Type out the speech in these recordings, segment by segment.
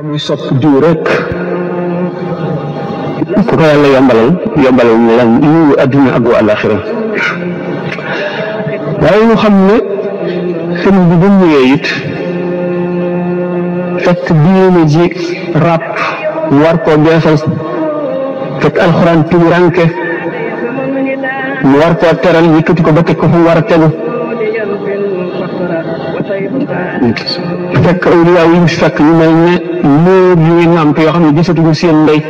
muy sopp diw rek ku ko yàlla yombalal lan yiwu adduna ak wa àllaaxira waaye ñu xam ne sëñ bi bu ñëwee it fekk diine ji ràpp war koo beesal fekk alxuraan tumuranke mu war koo teral yëkkati ko ba teg ko fu mu war a tegu fekk awliyaa yi fekk ñu mel ne móor yu ngi nàmp yoo xam ne gisatuñu seen ndey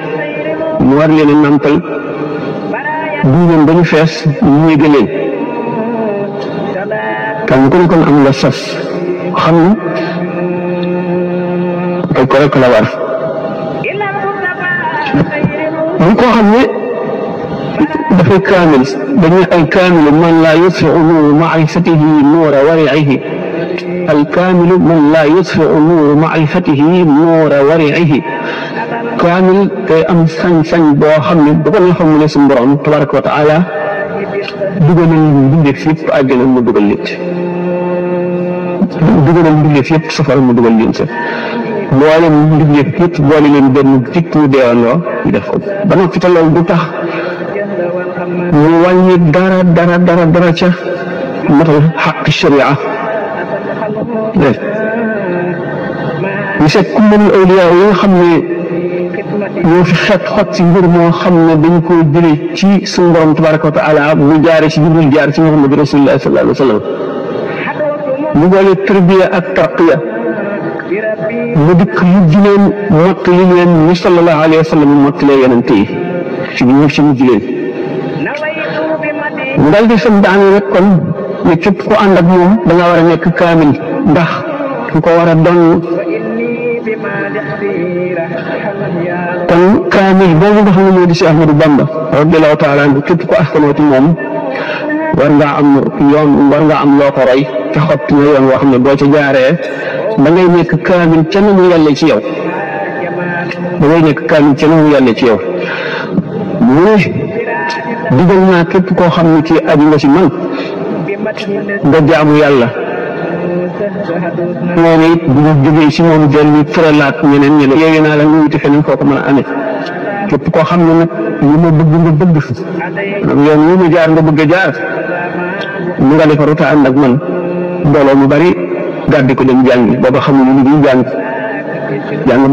mu war leen a nàmpal duuleen ba ñu fees ñu yëge leen kan ku ne kon am nga sas xam ne ay ko rek la war ñu koo xam ne dafay kaamil dañu ay kaamilu man laa yutfiu nuuru maarifatihi nuura wariihi الكامل من لا يطفئ نور معرفته نور ورعه كامل te am sañ-sañ boo xam ne bu ko neexoon mu ne suñu borom tabaraka wa taala dugalal mbindeef yëpp àjjana mu dugal leen ci dugalal mbindeef yëpp safara mu dugal leen ci mboolem mbindeef yëpp boole leen benn dikk ñu deewandoo ñu def ko ba noppi te loolu du tax ñu wàññi dara ca matal xaq sharia ñu seet ku mel awliyaa yi nga xam ne ñoo fi xot ci mbir moo xam ne dañ ko jëlee ci suñu borom tabaraka wa taala mu jaare ci Jibril jaar ci Muhammad rasulullah sallallahu alayhi wa sallam mu boole tarbiya ak tarqiya mu dikk mujj leen mottali leen ni sallallahu alayhi wa sallam mottalee yonent yi ci mujj leen mu daal di sam daane rek kon ne képp ku ànd ak moom da nga war a nekk kaamil ndax ku ko war a doon kon kaamil boobu nga xam ne moo di si Ahmadu Bamba radiyallahu taala anhu képp ku askanoo ci moom war ngaa am loo ko roy te xott na yoon woo xam ne boo ca jaaree da ngay nekk kaamil ca na mu yàlle ci yow mu ne digal naa képp koo xam ne ci aju nga si man nga jaamu yàlla moo ne it bu ñu jógee si moom dellu tëralaat ñeneen yooyu naa la nga wuti feneen foo ko mën a amee képp koo xam ne nag li ma bëgg nga bëgg fi yoon wi mu jaar nga bëgg a jaar mu nga defaru te ànd ak man mbooloo mu bari gàddi ko dem jàngi booba xamuñu ni ñuy jàng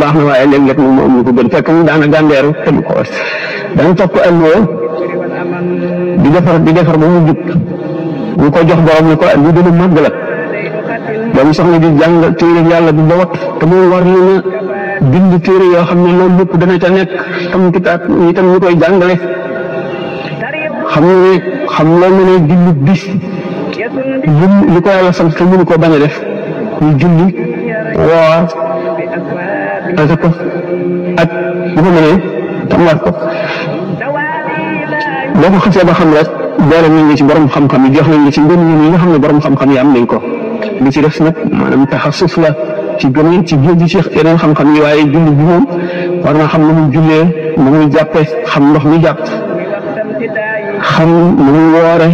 baax na waaye léeg-léeg moom moo am lu ko gën fekk mu daana gàndeeru te du ko was dana topp alluwa di defar ba mu jub ñu ko jox borom ne ko lu gën a màgg la doomu soxna di jàng téere yàlla bi ba wat te mu war leen a bind téere yoo xam ne loolu lépp dana ca nekk tam kitaab itam ñu koy jàngale xam loolu ne julli bis li ko yàlla sant te mënu ko bañ a def ñu julli woor asaka ak bu ko mënee tam war ko boo ko xasee ba xam rek boole nañ la ci borom xam-xam yi jox nañ la ci ngën yi nga xam ne borom xam-xam yi am nañ ko li ci def nag maanaam taxasus la ci gën ci géej ci yeneen xam-xam yi waaye julli bi moom war na xam nu muy jullee nu muy jàppee xam ndox mi jàpp xam nu muy woore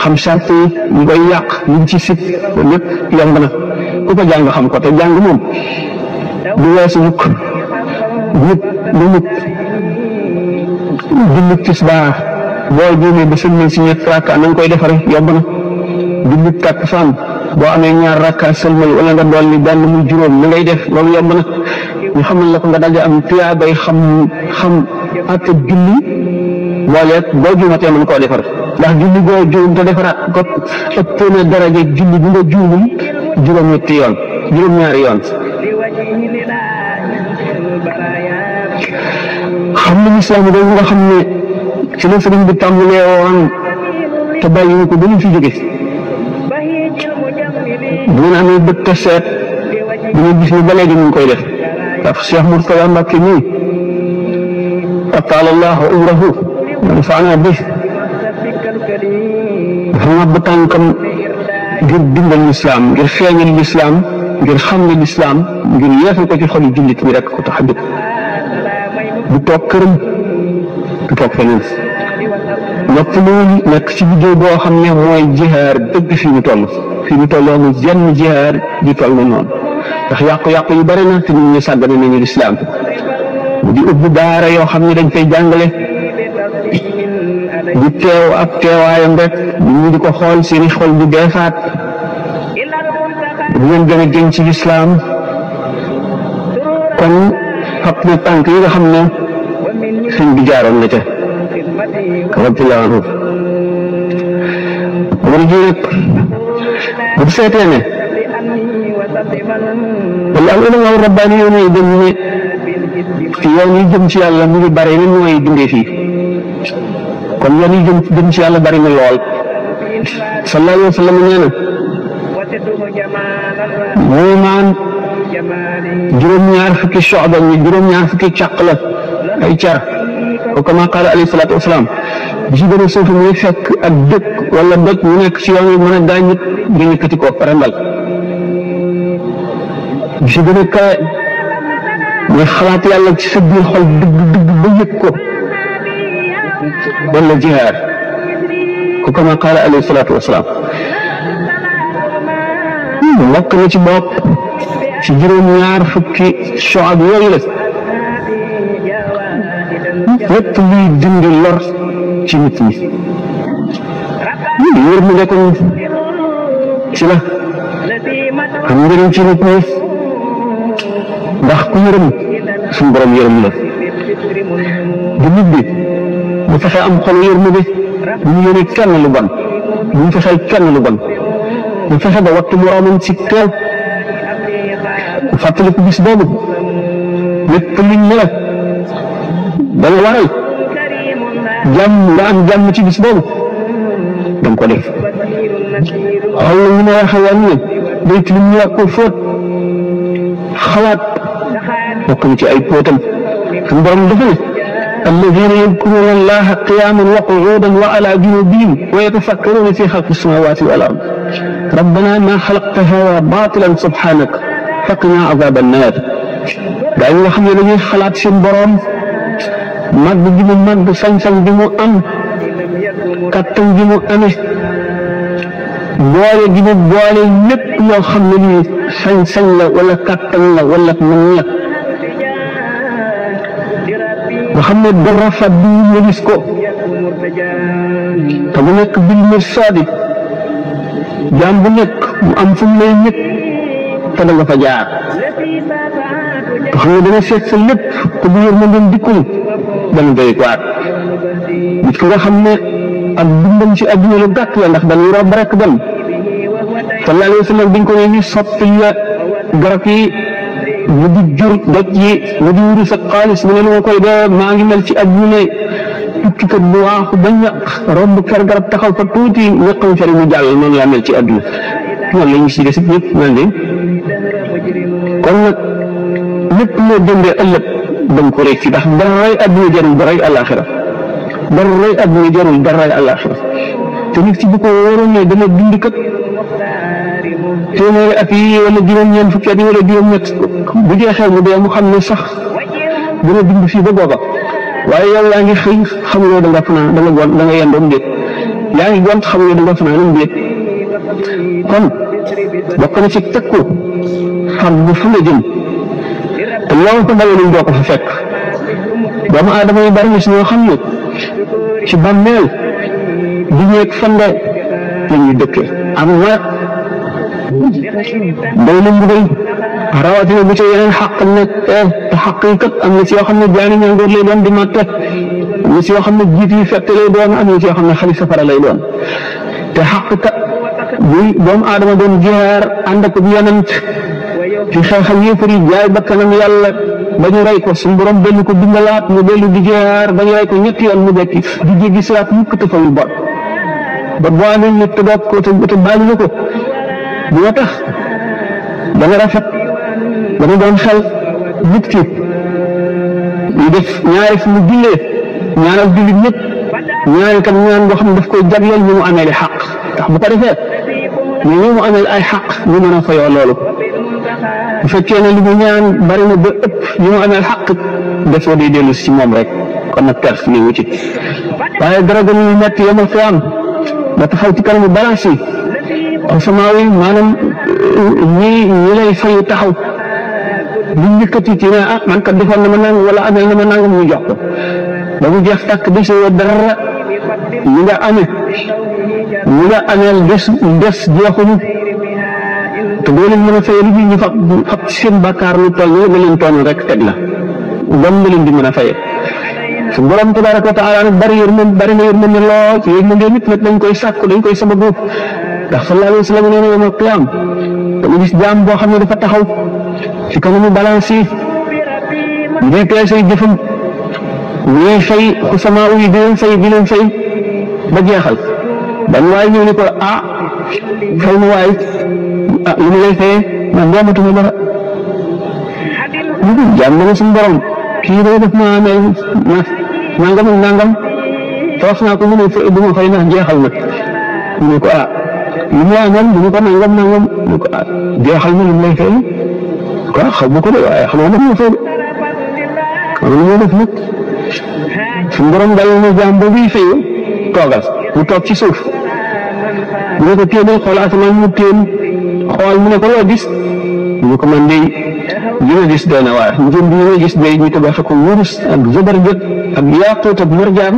xam sart yi ñu koy yàq liñ ci sit lépp yomb na ku ko jàng xam ko te jàng moom du weesu mukk julli tisbaar boo juumee ba sëlmal si ñett rakka na nga koy defaree yomb na julli takkusaan boo amee ñaar rakka sëlmal wala nga dolli benn muy juróom na ngay def loolu yomb na ñu xamal la ko nga daal di am tuyaabay xam ak julli booleeg boo juumatee mën koo defar ndax julli boo juum te defaraat ko ëpp na daraja julli bi nga juumul juróom-ñaari yoon xam nañu islam boobu nga xam ne ci la sëriñ bi tàmbalee woon te bàyyi ko ba ñu fi jóge bu ngeen amee bët te seet bu ngeen gis ne ba léegi ñu ngi koy def ndax Cheikh Mourtada Mbacke nii ataala allahu umrahu nafaana bi dafa ngàbb tànkam ngir dimbal lislaam ngir feeñal lislaam ngir xamle lislaam ngir yeesal ko ci xoli jullit ñi rek ko tax a jóg du toog këram du toog feneen nopp loolu nekk ci liggéey boo xam ne mooy jihaar dëgg fi ñu toll amul jenn jihaar ji toll na noonu ndax yàqu-yàqu yu bari na te nit ñi sàggane nañu lislaam di ubbi daara yoo xam ne dañ koy jàngale di teew ak teewaayam rek ñu di ko xool seeni xol di deefaat bu ngeen gën a gën ci lislaam kon xap na tànk yi nga xam ne sëñ bi jaaroon na ca radiyallaahu anhu war ji nag bu seetee ne wala al ulama rabbaani yoon yi dem ne yoon yi jëm ci yàlla mu ngi bare ni mooy dundee fii kon yoon yi jëm ci yàlla bari na lool sallallahu alayhi wa sallam nee na moomaan juróom-ñaar fukki soxba ñi juróom-ñaar fukki càq la ay car ko kama qaala alayhi salaatu wasalaam bi ci gën a suufi muy fekk ak dëkk wala doj mu nekk ci yoon yi mën a gaañ nit nga yëkkati ko rembal bi ci gën a kawe mooy xalaat yàlla ci sa biir xol dëgg ba yëg ko wala jihaar ko kama qaala alayhi salaatu wasalaam nekk na ci bopp ci juróom-ñaar fukki soxab yooyu la lépp luy dindi lor ci nit ñi yër mu nekkoon ci la xam njëriñ ci nit ñi ndax ku yërëm suñu borom yërëm la du nit bi bu fexe am xolu yërmande bu ñu yéene kenn lu bon bu ñu fexeel kenn lu bon bu fexe ba wattu moroomam ci teew ku fàttaliku bis boobu lépp luñ ne la dana waral jàmm nga am jàmm ci bis boobu danga ko def xool na ñu ne xawaan ne day tilim ñu war ko fóot xalaat bokk na ci ay póotam suñu borom dafa ne alladina yadkuruna allaha qiyaman wa qu'udan wa ala junubihim wa yatafakkaruna fi xalqi samawati wal ard rabbana ma xalaqta hada batilan subhanak faqina azab annar daa nga xam ne dañuy xalaat seen borom màgg gi mu màgg sañ-sañ gi mu am kattan gi mu amee boole gi mu boole lépp loo xam ne nii sañ-sañ la wala kattan la wala mën la nga xam ne dara fàddu ñu gis ko te mu nekk bil mirsaadi jaam bu nekk mu am fu mu lay ñëkk te da nga fa jaar te xam ne dana seet sa lépp te bu yor ma ngeen dikkul dana doy waat nit ki nga xam ne ak dundam ci àdduna lu gàtt la ndax dañuy rob rek dem sallallahu alayhi wa sallam biñ ko ne ñu soppi la garab yi mu di jur doj yi mu di wurus ak xaalis mu ne lu ma koy dee maa ngi mel ci àdduna tukkikat bu waaxu ba ñaq romb kër garab taxaw fa tuuti ñaqam feri mu jàll noonu laa mel ci àdduna noonu la ñu si des ñëpp mel ni kon nag lépp loo jëndee ëllëg danga ko rëcc ndax daray àdduna jarul daray àllaaxira daray àdduna jarul daray àllaaxira te nit ki bu ko wóoroon ne dana dund kat téeméeri at yi wala juróom-ñeent fukki at yi wala juróom-ñett bu jeexee mu dee mu xam ne sax dana dund fii ba booba waaye yow yaa ngi xëy xamuloo da nga fanaan da nga gont da nga yendoom déet yaa ngi gont xamuloo da nga fanaanam déet kon bokk na ci tekku xam bu fu nga jëm te loolu ko dawalul doo ko fa fekk doomu aadama yi bari na si ñoo xam ne ci bàmmeel di ñeeg fande la ñuy dëkkee am na day na mbugal rawatina bu ci yeneen xaq nekk te xaq yi kat am na si yoo xam ne jaani ñangoor lay doon di matte am na si yoo xam ne jiit yi fette lay doon am na si yoo xam ne xali safara lay doon te xaq kat buy doomu aadama doon jihaar ànd ak yonent ci xeexal yéefar yi jaay bakkanam yàlla ba ñu rey ko suñu borom dellu ko dundalaat mu dellu di jihaar ba ñu rey ko ñetti yoon mu dekki di jéggi siraat mukk te fawul bor ba boo amee nit te doog ko te baali na ko dina tax dana rafet dana doon xel nit ki ñu def ñaari fu mu jullee ñaanal jullit ñëpp ñaari kan ñaan boo xam ne daf koy jagleel ñu mu amee li xaq ndax bu ko defee ñu mu amee ay xaq ñu mën a fayoo loolu bu fekkee ne li mu ñaan bari na ba ëpp ñu mu amee xaq defoo day dellu si moom rek kon nag perte ni wuti waaye dara gën ñu metti yamal xiyaam ba taxaw ci kanamu balance yi asamaaw yi maanaam ñi lay fayu taxaw luñ yëkkati ci ne ah man kat defoon na ma nangam wala amel na ma nangam ñu jox ko ba mu jeex tàkk desewoo dara ñi nga ameel des jeexuñu te doo leen mën a fay lu ñu fab seen bàkkaar lu toll nga leen tooñ rek teg la ban nga leen di mën a fayee su borom tabaraka wa taala nag bari na yërmande lool ci yërmande nit nag dañ koy sàkku dañ koy sababu ndax sallallahu alayhi wa sallam nee na yawmal qiyaam dama gis jaam boo xam ne dafa taxaw ci kanamu balance yi ngay teel say jëfam ñuy fay xusamaa yi di leen fay ba jeexal ban waay ñëw ni ko ah fay ma waay ah li mu lay fayee man doomatuma dara ñu ko jaam na suñu borom kii day def maa amee nangam toos naa ko mu ne du ma fay ndax jeexal na ñu ne ko ah li mu amee du ko nangam ñu ko ah jeexal na li mu lay fay quoi xam nga ko de waaye xam nga ma fay de xam nga def nag suñu borom dal na jaam ba buy fayu toogal mu toog ci suuf mu ne ko téenal xool asamaan mu téen xool mu ne ko loo gis mu ko man de li ma gis doy na waar njëm bi ma gis day ñu tabax ko wurus ak zabarjat ak yaaqut ak marjaan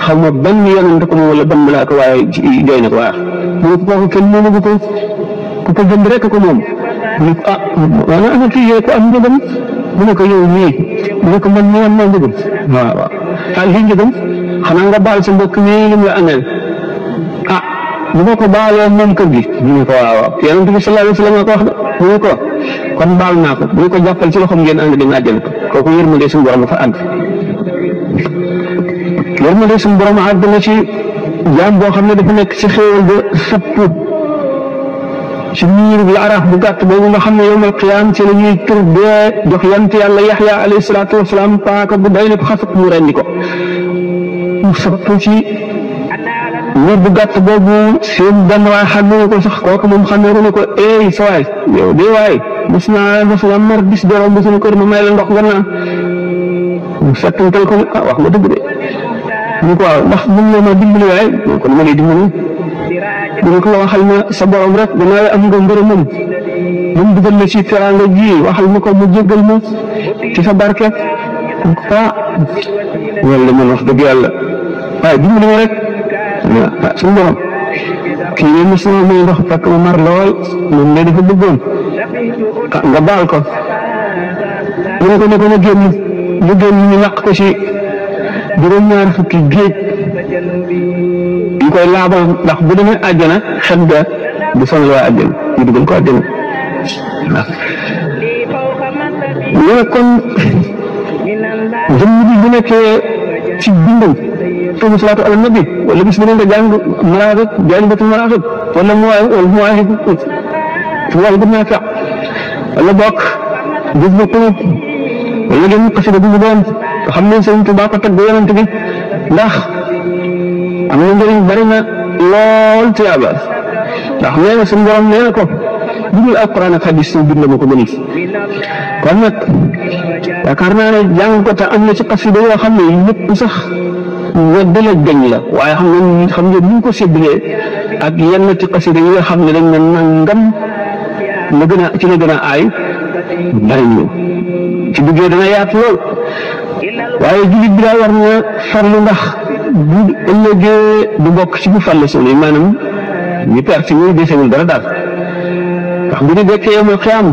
xaw ma ban yonent ko moom wala ban malaaka waaye doy na ko waar mu ne ko kooku kenn moomu ko ku ko jënd rek ko moom mu ne ko ah maanaam ana kii yee ko am njëgam mu ne ko yow mii mu ne ko man mii am naa njëgam waaw ah lii njëgam xanaa nga baal sa mbokk mii li mu la ameel ah bu ma ko baaloo moom kër gi ñu ne ko waaw yonent bi sallallahu alayhi wa sallam ko wax de mu ne ko kon baal naa ko bu ñu ko jàppal ci loxoom ngeen ànd dem àjjana kooku yërmande suñu borom dafa àgg yërmande suñu borom àgg na ci jaam boo xam ne dafa nekk ci xéewal de sëpp ci miir bi araaf bu gàtt boobu nga xam ne yawmal qiyaam ci la ñuy tur dee jox yant yàlla Yaxya alayhi salaatu wasalaam paaka bu day ne ko xasat mu rendi ko mu sëpp ci miir bu gàtt boobu seen benn waay xamee ko sax kooku moom xamee ko ne ko ey sa waay yow de waay mos naa mar bis doroom ba suñu kër ma may la ndox nga naan mu fekkantal ko ah wax nga dëgg de ñu ko waaw ndax mën na ma dimbali waay kon ma lay dimbali ñu ko waxal ma sa borom rek gannaaw am nga ngërëmam moom dugal na ci teraanga ji waxal ma ko mu jéggal ma ci sa barke ah wala man wax dëgg yàlla waaye dimbali ma rek ah suñu borom kii yéen mos na may ndox fekk ma mar lool moom ne dafa bëggoon ah nga baal ko mu ne ko na génn ñu laq ko ci juróom-ñaar fukki géej ñu koy laabal ndax bu demee àjjana xet ga du sonal waa àjjana ñu dugal ko àjjana waaw ñu ne kon jëmm bi bu nekkee ci bindam tuuti salaatu ala nabi wala bis bu ne nga jàng maraaxib jaalibatul maraaxib wala muwaahib bu naafi wala bokk gis nga xulub wala ngeen xasida bu mu doon nga xam ne Sëriñ Tuubaa ko tagg yonent bi ndax am na njëriñ bari na lool tuyaaba ndax nee na suñu borom nee na ko budul alquran ak hadis bind ma ko bëri kon nag yaakaar naa ne jàng ko te am na ci xasida yoo xam ne yëpp sax wedde la gañ la waaye xam nga ni ñu ko séddalee ak yenn ci xasida yi nga xam ne dañ ne nangam la gën a ci la gën a aay bari ñu ci duggee dana yaatu lool waaye jullit bi daa war na farlu ndax bu ëllëgee du bokk ci bu farlu solo maanaam ñu perte ñu desewul dara daal ndax bu ñu dekkee yawmal qiyaam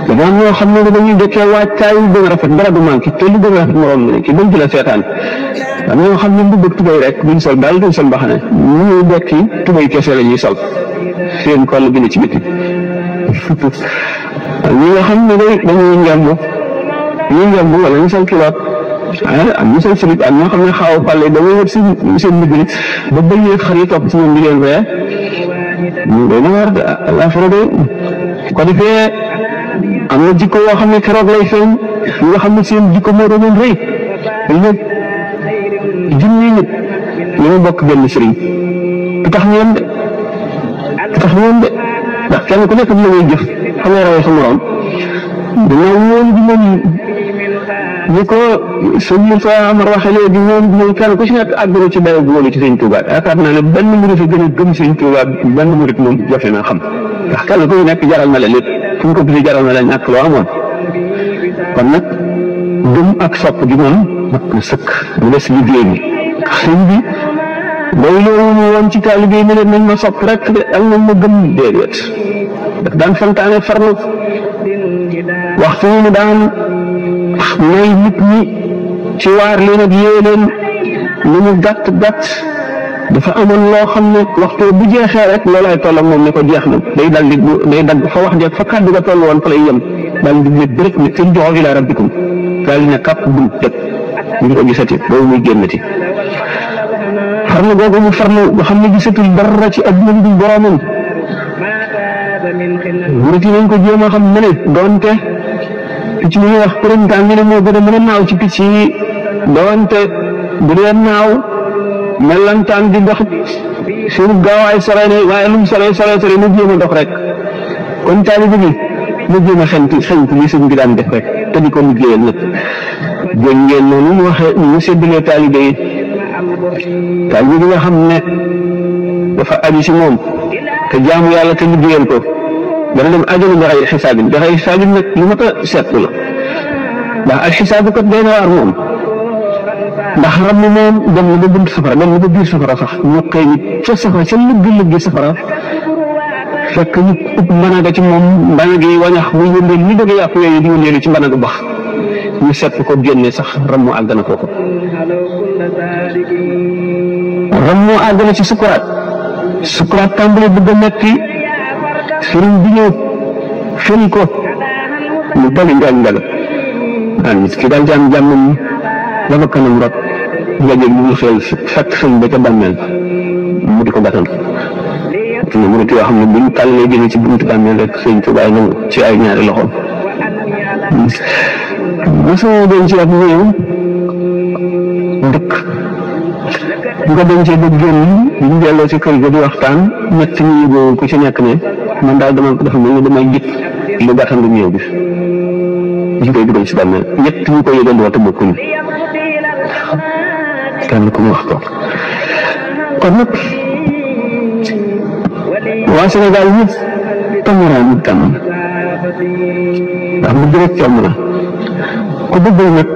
dafa am ñoo xam ne dañuy dekkee waajtaay yu gën a rafet dara du manqué te lu gën a rafet morom mi ki bañ ci la seetaan am ñoo xam ne mbubb ak tubay rek duñ sol daal duñ sol mbaxane ñu dekki tubay kese la ñuy sol seen koll bi ne ci biti ñi nga xam ne dañuy ngemb wala ñu sol kiloot am ñu sol silib am ñoo xam ne xaaw fàlle damay wër seen mujj ni ba bëggee xar yi topp ci ñoom di leen ree ñu doy na war àllaaxira de ko defee am na jikko yoo xam ne keroog lay feeñ ñi nga xam ne seen jikko moo doon rëy léeg junni nit ñu ngi bokk benn sëriñ du tax ñu yem de ndax kenn ku nekk dina ngay jëf xam nga rawee sa morom dañoo wóolu bi moom ñi ko sëñ Moussa Amar waxee léegi ñoom kenn ku ci nekk àgg na ci dayo bu wóolu ci sëñ Touba yaakaar naa ne benn murit a gën a gëm sëñ Touba benn murit moom jafe na xam ndax kenn ku nekk jaral na la lépp fu ñu ko gisee jaral na la ñàkk loo amoon kon nag gëm ak sopp gi moom mat na sëkk mu des liggéey bi sëñ bi day loolu woon ci taalibe yi ne leen nañ ma sopp rek de ak nañ ma gëm déedéet daf daan santaane farlu waxtu mu daan may nit ñi ci waar leen ak yee leen lu mu gàtt gàtt dafa amoon loo xam ne waxtu bu jeexee rek loolaay toll ak moom ne ko jeex na day dal di day dagg fa wax jeex fa kàddu ga toll woon fa lay yem daal di ne rek ne seen joxo ila rabbikum daal di ne kàpp bum teg ñu ko gisati boobu muy génnati farlu googu mu farlu nga xam ne gisatul dara ci adduna bi dul boromam murit yi nañ ko jéem a xam ne doonte picc mi ñuy wax printemps ñu ne moo gën a mën a naaw ci picc yi doonte bu dee naaw melantaan di dox suñu gaawaay sore ne waaye lu mu sore mu jéem a dox rek kon taalibe bi mu jéem a xentu li sëñ bi daan def rek te di ko liggéeyal nag dégg ngeen noonu mu waxee ñu séddalee taalibe yi taalibe bi nga xam ne dafa aju si moom te jaamu yàlla te liggéeyal ko dana dem àjjana bi xëy xisaabin bi xëy xisaabin nag lu mat a seetlu la ndax al xisaabu kat day na waar moom ndax rab mi moom dem na ba bunt safara dem na ba biir safara sax ñu koy ca safara ca lëgg-lëggi safara fekk ñu ub mbanaga ci moom mbana gi wañax muy wëndeel ñu bëgg yàqu yooyu di wëndeelu ci mbana gu bax ñu seet ko génne sax ram mu àgg na kooku ram moo àgg na ci sukuraat tàmbali bëgg a metti sëriñ bi ñëw firi ko mu bali ngañ ngaga an nit ki daal jàmm jàmmam la ba kanam rot ngaje mu xel fekk sëñ ba ca bàmmeel mu di ko gàttal ne murit yoo xam ne buñ tàllee jëme ci buntu bàmmeel rek sëñ Tuubaa nangu ci ay ñaari loxoom mosoo doon ci ab ñëw dëkk nga dencee ba génn ñu delloo ci kër ga di waxtaan ñett ñi yëgoo ku ci nekk ne man daal dafa mel ni damay jit lu gàttal lu ñëw bi ñu koy dugal ci bàmmeel ñett ñu koy yëgandoo te bokkuñu kenn ku mu wax ko kon nag waa Sénégal ñëpp tamaraan ñu tam ndax mu direct yomb na ku bëggul nag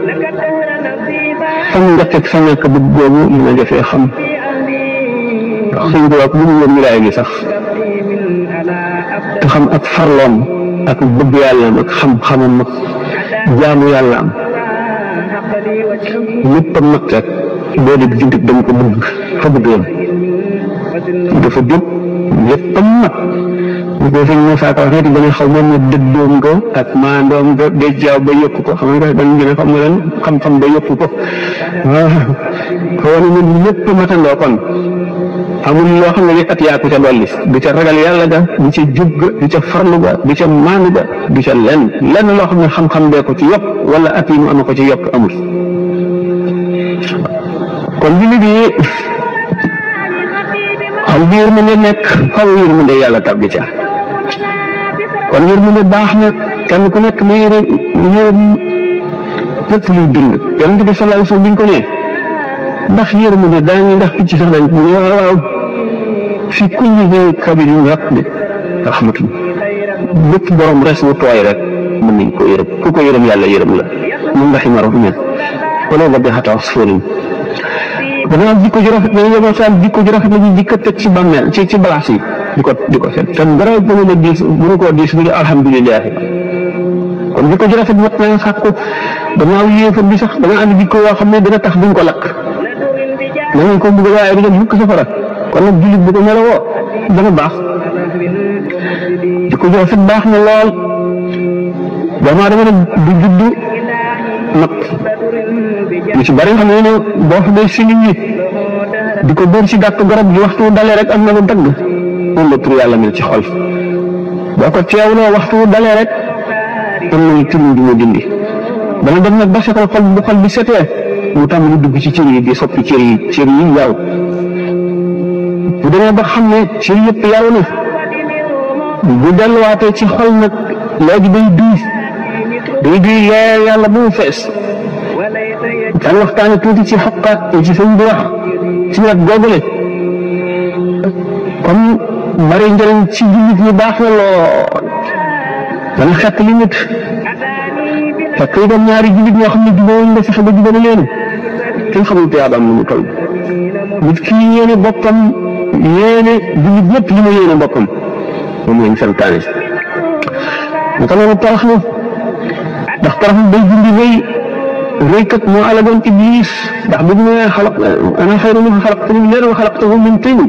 fan nga teg sa nekk bëgg boobu li nga jafee xam ndax sëñ bi wax bu ñu woon wilaay gi sax te xam ak farloom ak bëgg yàlla ak xam-xamam ak jaamu yàlla am lépp a mat rek boo dee juntit dañ ko bëgg fa bëgg yam dafa jóg lépp a mat ñu ko sëñ Moussa Ka waxee dana xaw moom ne dëddoom nga ak maandoom nga déjjaaw ba yokku ko xam nga dañ gën a xam nga leen xam-xam ba yokku ko waaw ko wane ne lépp matandoo kon amul loo xam ne li at yaa ko ca dolli du ca ragal yàlla ga du ca jub ga du ca farlu ga du ca maanu ga du ca lenn loo xam ne xam-xam bee ko ci yokk wala at yi mu am ko ci yokk amul kon bi liggéey xol bi yërmande nekk xaw yërmande yàlla tàbbi ca kon yërmande baax na kenn ku nekk na yërëm lépp luy dund yonent bi sallallahu alayhi wasallam biñ ko nee ndax yërmande daañu ndax picc sax dañ ko waaw fi kulli zi kabidin ratbin rahmatun bépp borom res wu tooy rek mën nañ ko yërëm ku ko yërëm yàlla yërëm la mun nga xima rafu ñen wala nga dexata wax fóonin gannaaw jikko ju rafet nañu yeboo saan jikko ju rafet nañu jikko teg ci bàmmeel ci balaas yi di ko seet te dara mënu diis mënu koo diis bu alhamdulilah kon jikko ju rafet mat na sàkku gannaaw yéefar bi sax da nga am jikko yoo xam ne dina tax duñ ko lakk danañ ko bëgg waaye du dem mukk safara kon nag jullit bu ko melowoo dana baax jikko ju rafet baax na lool damaa dama ne du juddu nag lu ci bari xam ne boo fa dee si nit ñi di ko dóor ci gàtt garab gi waxtu dalee rek am na lu dagg noonu la tur yàlla mel ci xol boo ko teewloo waxtu dalee rek am na lu tilim di mu dindi dana dem nag ba setal xol bu xol bi setee mu tàmbali dugg ci cër yi di soppi cër yi yaaw bu demee ba xam ne cër yëpp yaru na bu delluwaatee ci xol nag léegi day duy leer yàlla bu mu fees daan waxtaane tuuti ci xoqaat ci sëñ bi wax ci wet googule comme bari njëriñ ci jullit ñi baax na lool dana xett li nit fekk itam ñaari jullit ñoo xam ne jubóowuñ nga fexe ba jubale leen kenn xamul tuyaabam nu mu toll nit ki yéene boppam yéene jullit ñëpp li mu yéene boppam moom lañ santaane naka noonu torox na ndax torox day dindi rëy kat moo alagoon Iblis ndax bu ñu nee ana xayrun minhu xalaqtanii min naarin wa xalaqtahu min tiin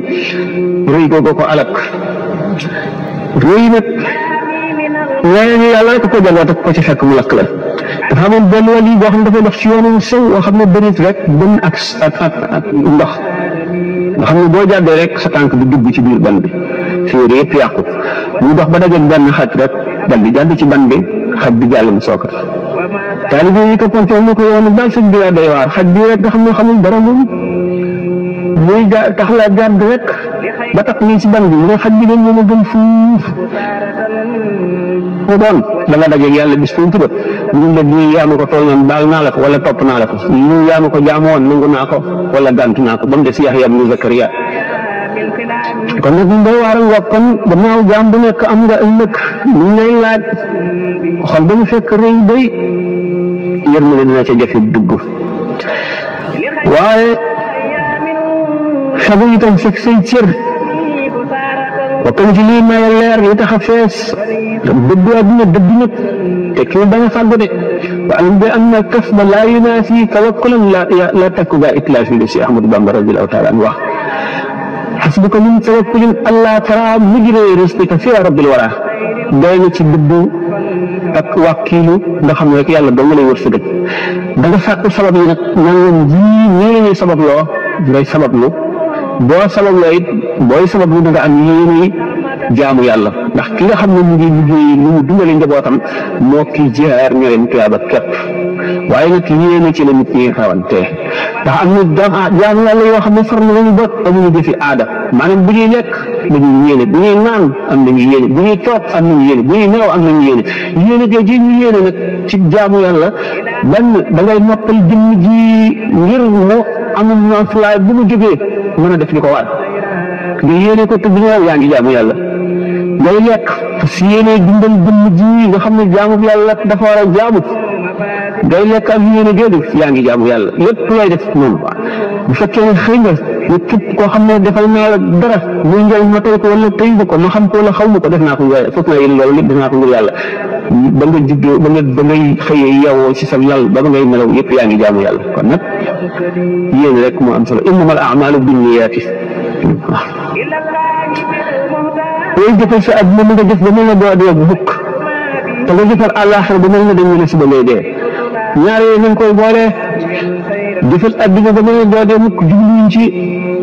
rëy googu ko alag rëy nag ñaareel yàlla rek ko jagoo teg ko ci fekk mu lakk la dafa amoon benn wàll yi boo xam ne dafay dox ci yoonu sew boo xam ne bërit rek bën ak ndox nga xam ne boo jàddee rek sa tànk bi dugg ci biir ban bi féere yëpp yàqu mu dox ba dajeeg benn xaj rek dal di jàdd ci ban bi xaj bi jàll mu sookar taalibe yi toppante mu ko yoonu daal sëñ bi day waar xaj bi rek nga xam ne xamul dara moom muy tax la jàdd rek ba tax nii ci ban bi nga xaj bi leen moom a gën fuuf mu doon da nga dajeeg yàlla bis fu mu tudd ñun de bii yaa ma ko tooñoon baal naa la ko wala topp naa la ko ñun yaa ma ko jaamoon nangu naa ko wala gàntu naa ko ba mu des Yaxya ibnu Zakariya kon nag ñu doy waaral wax kon gannaaw jaam bu nekk am nga ëllëg ñu lay laaj xol ba mu fekk rëy day yërmande dina ca jafe dugg waaye xamu itam fekk say cër bokk ci lii maye leer li tax a fees dëddu àdduna dëddu nag te kii bañ a fàggu de wa alam bi anna kasba laa yunaasi tawakkulan la takku gaa itlaaf li si Ahmadu Bamba radiyallaahu taala anhu wax xasbuka min tawakkulin allaa taraa mujra rizqika fi rabbil waraa doy na ci dëddu ak wàkkiilu nga xam ne rek yàlla dong lay wërsëgal da nga fàkku sabab yi nag nangam ji ñii la ñuy sababloo ngay sabablu boo sababloo it booy sabablu da nga am yéene jaamu yàlla ndax ki nga xam ne mu ngi liggéey lu mu dundale njabootam moo kii jihaar ñoo leen tuyaaba képp waaye nag yéene ci la nit ñi rawante ndax am na jaamu yàlla yoo xam ne far na lañu bot amuñu jëfi aada maanaam bu ñuy lekk dañuy yéene bu ñuy naan am nañu yéene bu ñuy toog am nañu yéene bu ñuy nelaw am nañu yéene yéene jooju ñu yéene nag ci jaamu yàlla benn da ngay noppal jëmm ji ngir mu amul noflaay bu mu jógee mën a def li ko war nga yéene ko te bu ñëw yaa ngi jaamu yàlla ngay lekk si yéene dundal jëmm ji nga xam ne jaamu yàlla dafa war a jaamu ngay lekk ak yéene géedu yaa ngi jaamu yàlla lépp looy def noonu bu fekkee ne xëy nga ne képp koo xam ne defal naa la dara muy njëriñ ma tey ko wala tey ko ma xam ko wala xaw ma ko def naa ko foog naa yéen loolu lépp def naa ko ngir yàlla ba nga juddoo ba ngay xëyee yowoo ci sa lal ba ngay nelaw yëpp yaa ngi jaamu yàlla kon nag yéene rek moo am solo innamal a'maalu binniyaati looy jëfal sa àdduna mi nga jëf ba mel ne doo dee bukk te nga jëfal àllaaxira ba mel ne dañ ne suba ngay dee ñaar yooyu nañ koy boole jëfal àdduna ba mel ne doo dee mukk jubluñ ci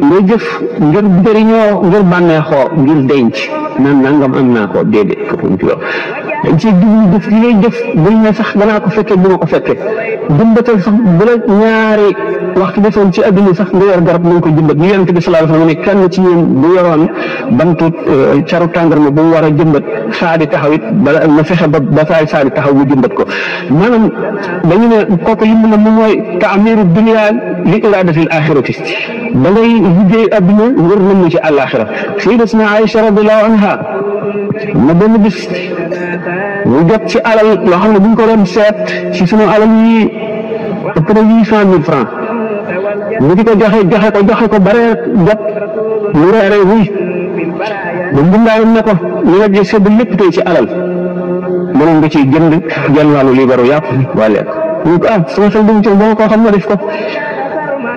nga jëf ngir jëriñoo ngir bànneexoo ngir denc naan nangam am naa ko déedéet foofu ci yow dañ ciy jublu jëf li ngay jëf buñ ne sax danaa ko fekkee bu ma ko fekkee jëmbatal sax bu la ñaari waxtu defoon ci àdduna sax nga yor garab nañ ko jëmbat ñu yonent bi sallallahu alayhi wa sallam ne kenn ci yéen bu yoroon bantu caru tàndarma bu mu war a jëmbat saa di taxaw it bala na fexe ba saa di taxaw mu jëmbat ko maanaam dañu ne kooku li mu ne moom mooy taamiru dunya li iradatil axirati da ngay liggéey àdduna ngir namm ci àllaaxira sayyidatuna Aïcha radiyallahu anha na benn bis mu jot ci alal loo xam ne bu ñu ko doon seet ci sunu alal yi ëpp na 800 000 francs mu di ko joxe ko bare jot mu reere wuy ba mbindaaram ne ko li nga jël sedd lépp tey ci alal mënoon nga ciy jënd genn wàllu liibaru yàpp waa lekk ñu ko sama xel dum ci ba ma koo xam ne def ko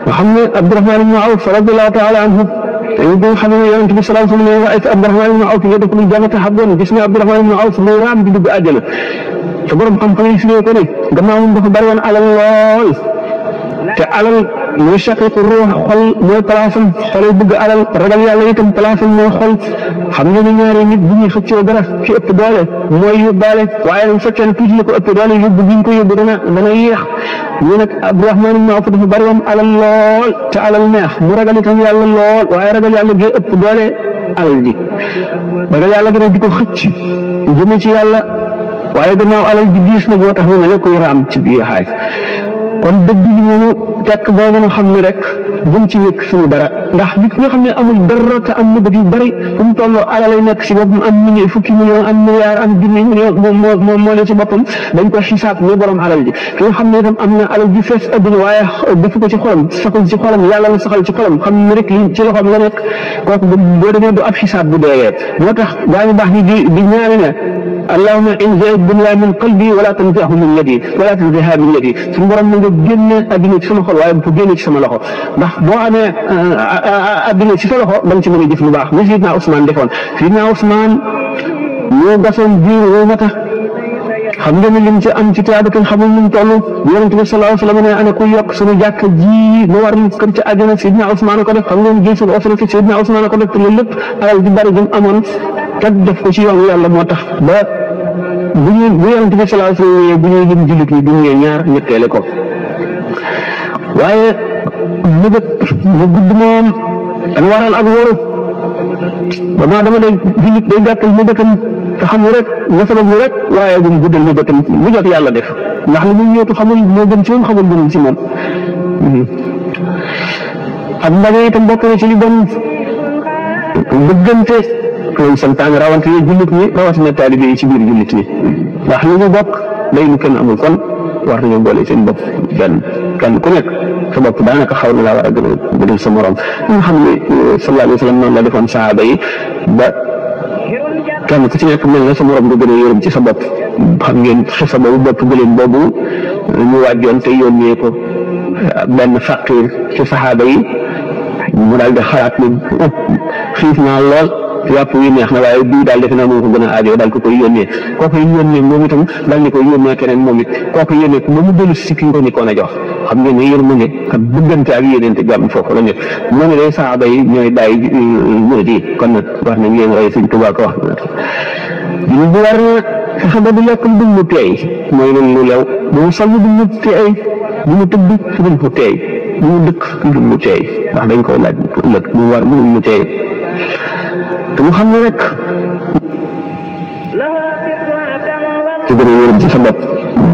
nga xam ne Abdurahmaan ibn Awf radiyallahu taala anhu te ñu bi xam ne yonent bi sallallahu alayhi wa sallam raaytu Abdurahmaan ibn Awf yadxulu jannata habwan gis ne Abdurahmaan ibn Awf muy raam di dugg àjjana te borom xam-xam yi fi ko ne gannaaw moom dafa bari woon alal lool te alal mooy shaqiiqu ruux xol mooy palaasam xolay bëgg alal ragal yàlla itam palaasam mooy xol xam nga ne ñaari nit bu ñuy xëccoo dara ki ëpp doole mooy yóbbaale waaye bu fekkee ne tuuti la ko ëpp doole yóbbu gi ñu ko yóbbu dana yéex ñu nag Abdurahmaan ibn Awf dafa bari woon alal lool te alal neex mu ragal itam yàlla lool waaye ragal yàlla gi ëpp doole alal ji ragal yàlla gi nag di ko xëcc jëme ci yàlla waaye gannaaw alal ji diis na boo tax ne koy raam ci biir xaay kon dëgg yi moom tekk boobu nga xam ne rek buñ ci wékk suñu dara ndax nit nga xam ne amul dara te am na bët yu bari fu mu toll alal lay nekk si boppam am million fukki million am milliard am junni million moo ne si boppam dañ ko xisaab ne borom alal ji ki nga xam ne itam am na alal ji fees adduna waaye defu ko ci xolam saxul ci xolam yàlla la saxal ci xolam xam ne rek li ci loxoom la nekk kooku boo demee du ab xisaab bu deewee moo tax gaa ñu baax ñi di ñaari ne allahumma inzi dunya min qalbi wala tanzi'hu min yadi wala tanzi'ha min yadi suñu borom na nga génne adduna ci sama xol waaye bu ko génne ci sama loxo ndax boo amee adduna ci sa loxo dañ ci mën a jëf lu baax ni Sidna Ousmane defoon Sidna Ousmane ñoo gasoon biir woo ma tax xam nga ne lim ci am ci tiyaaba kenn xamul nu mu toll yonent bi sallallahu alayhi wa sallam ne ana ku yokk suñu jàkk ji mu war ñu kër ci àjjana Sidna Ousmane ko def xam nga ne jël suñu offre Sidna Ousmane ko def te loolu lépp alal di bari jëm amoon kat def ko ci yoonu yàlla moo tax ba bu yonent bi sallallahu alayhi wa sallam bu ñuy jëm jullit ñi du ñëwee ñaar ñetteele ko waaye mëbët mu gudd moom dana waral ak wóoru ba maa dama day jullit day gàttal mëbëtam te xam ne rek nga sabab lu rek waaye bu mu guddal mëbëtam mu jot yàlla def ndax li muy ñëwtu xamul moo gën ci moom xamul gënul ci moom ak ndaje itam bokk na ci li bon bëggante lañ santaane rawante yi jullit ñi rawatina taalibe yi ci biir jullit ñi ndax li ñu bokk day lu kenn amul kon war nañoo boole seen bopp benn kenn ku nekk sa bopp daanaka xaw na laa war a gën a sa morom nga xam ne sallallahu alayhi wa sallam noonu la defoon sahaaba yi ba kenn ku ci nekk mel na sa morom nga gën a yërëm ci sa bopp xam ngeen xisa boobu bopp gëleen boobu ñu wàjjoon te yónnee ko benn faqir ci sahaaba yi mu daal di xalaat ne xiif naa lool yàpp wi neex na waaye bii daal defe naa moo ko gën a aajo daal ko koy yónnee kooku yónnee moom itam daal ni koy yónnee keneen moom it kooku yónnee ko ba mu dellu si ki nga ko nikkoon a jox xam ngeen ne yërmande ak bëggante ak yéeneente jàmm foofu la nekk moo ne day saaba yi ñooy bàyyi murit yi kon nag war nañ leen roy Sëñ Tuubaa ko wax ñu bu war na fexe ba du lekk lu mu teey mooy leen lu lew bu mu sol du mu teey bu mu tëdd du mu teey bu mu dëkk du mu teey ndax dañ koy laaj ëllëg mu war du mu teey te mu xam ne rek te gën a yërëm ci sa bopp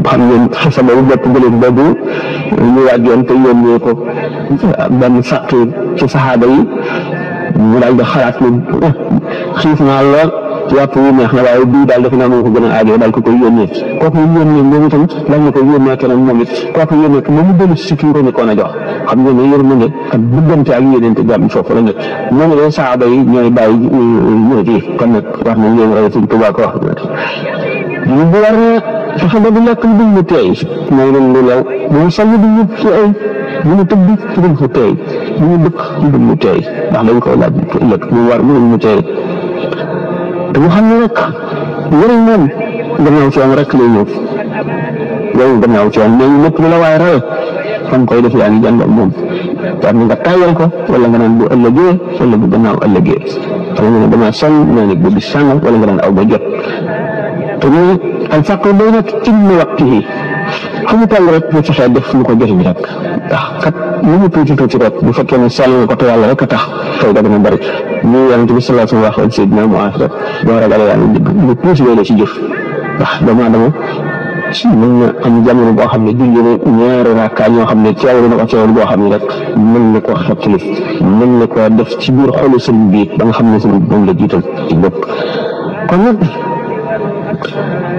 xam ngeen sa boobu bopp gëleen boobu ñu wàjjoon te yónnee ko benn faqir ci saxaaba yi mu daal di xalaat ne xiif naa lool yàpp wi neex na waaye bii daal defe naa moo ko gën a aajo daal ko koy yónnee kooku yónnee moom itam daal na ko yónnee keneen moom it kooku yónnee ko moom mu dellu si ki nga ko nekkoon a jox xam ngeen ne yërmande ak bëggante ak yéeneente jàmm foofu la nekk moo ne saaba yi ñooy bàyyi murit yi kon nag wax nañ leen roy Sëñ Tuubaa ko wax ñu bu war na fexe ba du lekk lu mu teey mooy leen lu lew bu mu sol du mu ci ay bu mu tëdd ci duñ fu teey bu mu dëkk ci duñ mu teey ndax dañ koy laaj ëllëg mu war mu teey te mu xam ne rek njëriñ moom gannaaw ci yoon rek lay ñëw yow gannaaw ci yoon mais lépp lu la waaye rawe fan koy def yaa ngi jàngal moom war nga tàyyal ko wala nga naan bu ëllëgee wala bu gannaaw ëllëgee xam nga ne dama sonn naa ne bu di sàngal wala nga naan aw ba jot te ñu alfaqr bayna timmi waqtihi fu mu toll rek bu fexee def lu ko jëriñ rek ndax kat lu mu tuuti tuuti rek bu fekkee ne sell nga ko te yàlla rek a tax fay da dana bëri ñu yonent bi sallallahu alayhi wa sallam waxoon Seydina Muaaz rek boo ragalee yàlla lu tuuti lay la ci jëf ndax doomu aadama mën na am jamono boo xam ne julli na ñaari rakkaa ñoo xam ne teewlu na ko teewlu boo xam ne rek mën na koo xettali mën na koo def ci biir xolu sëriñ bi ba nga xam ne sëriñ moom la jiital ci bopp kon nag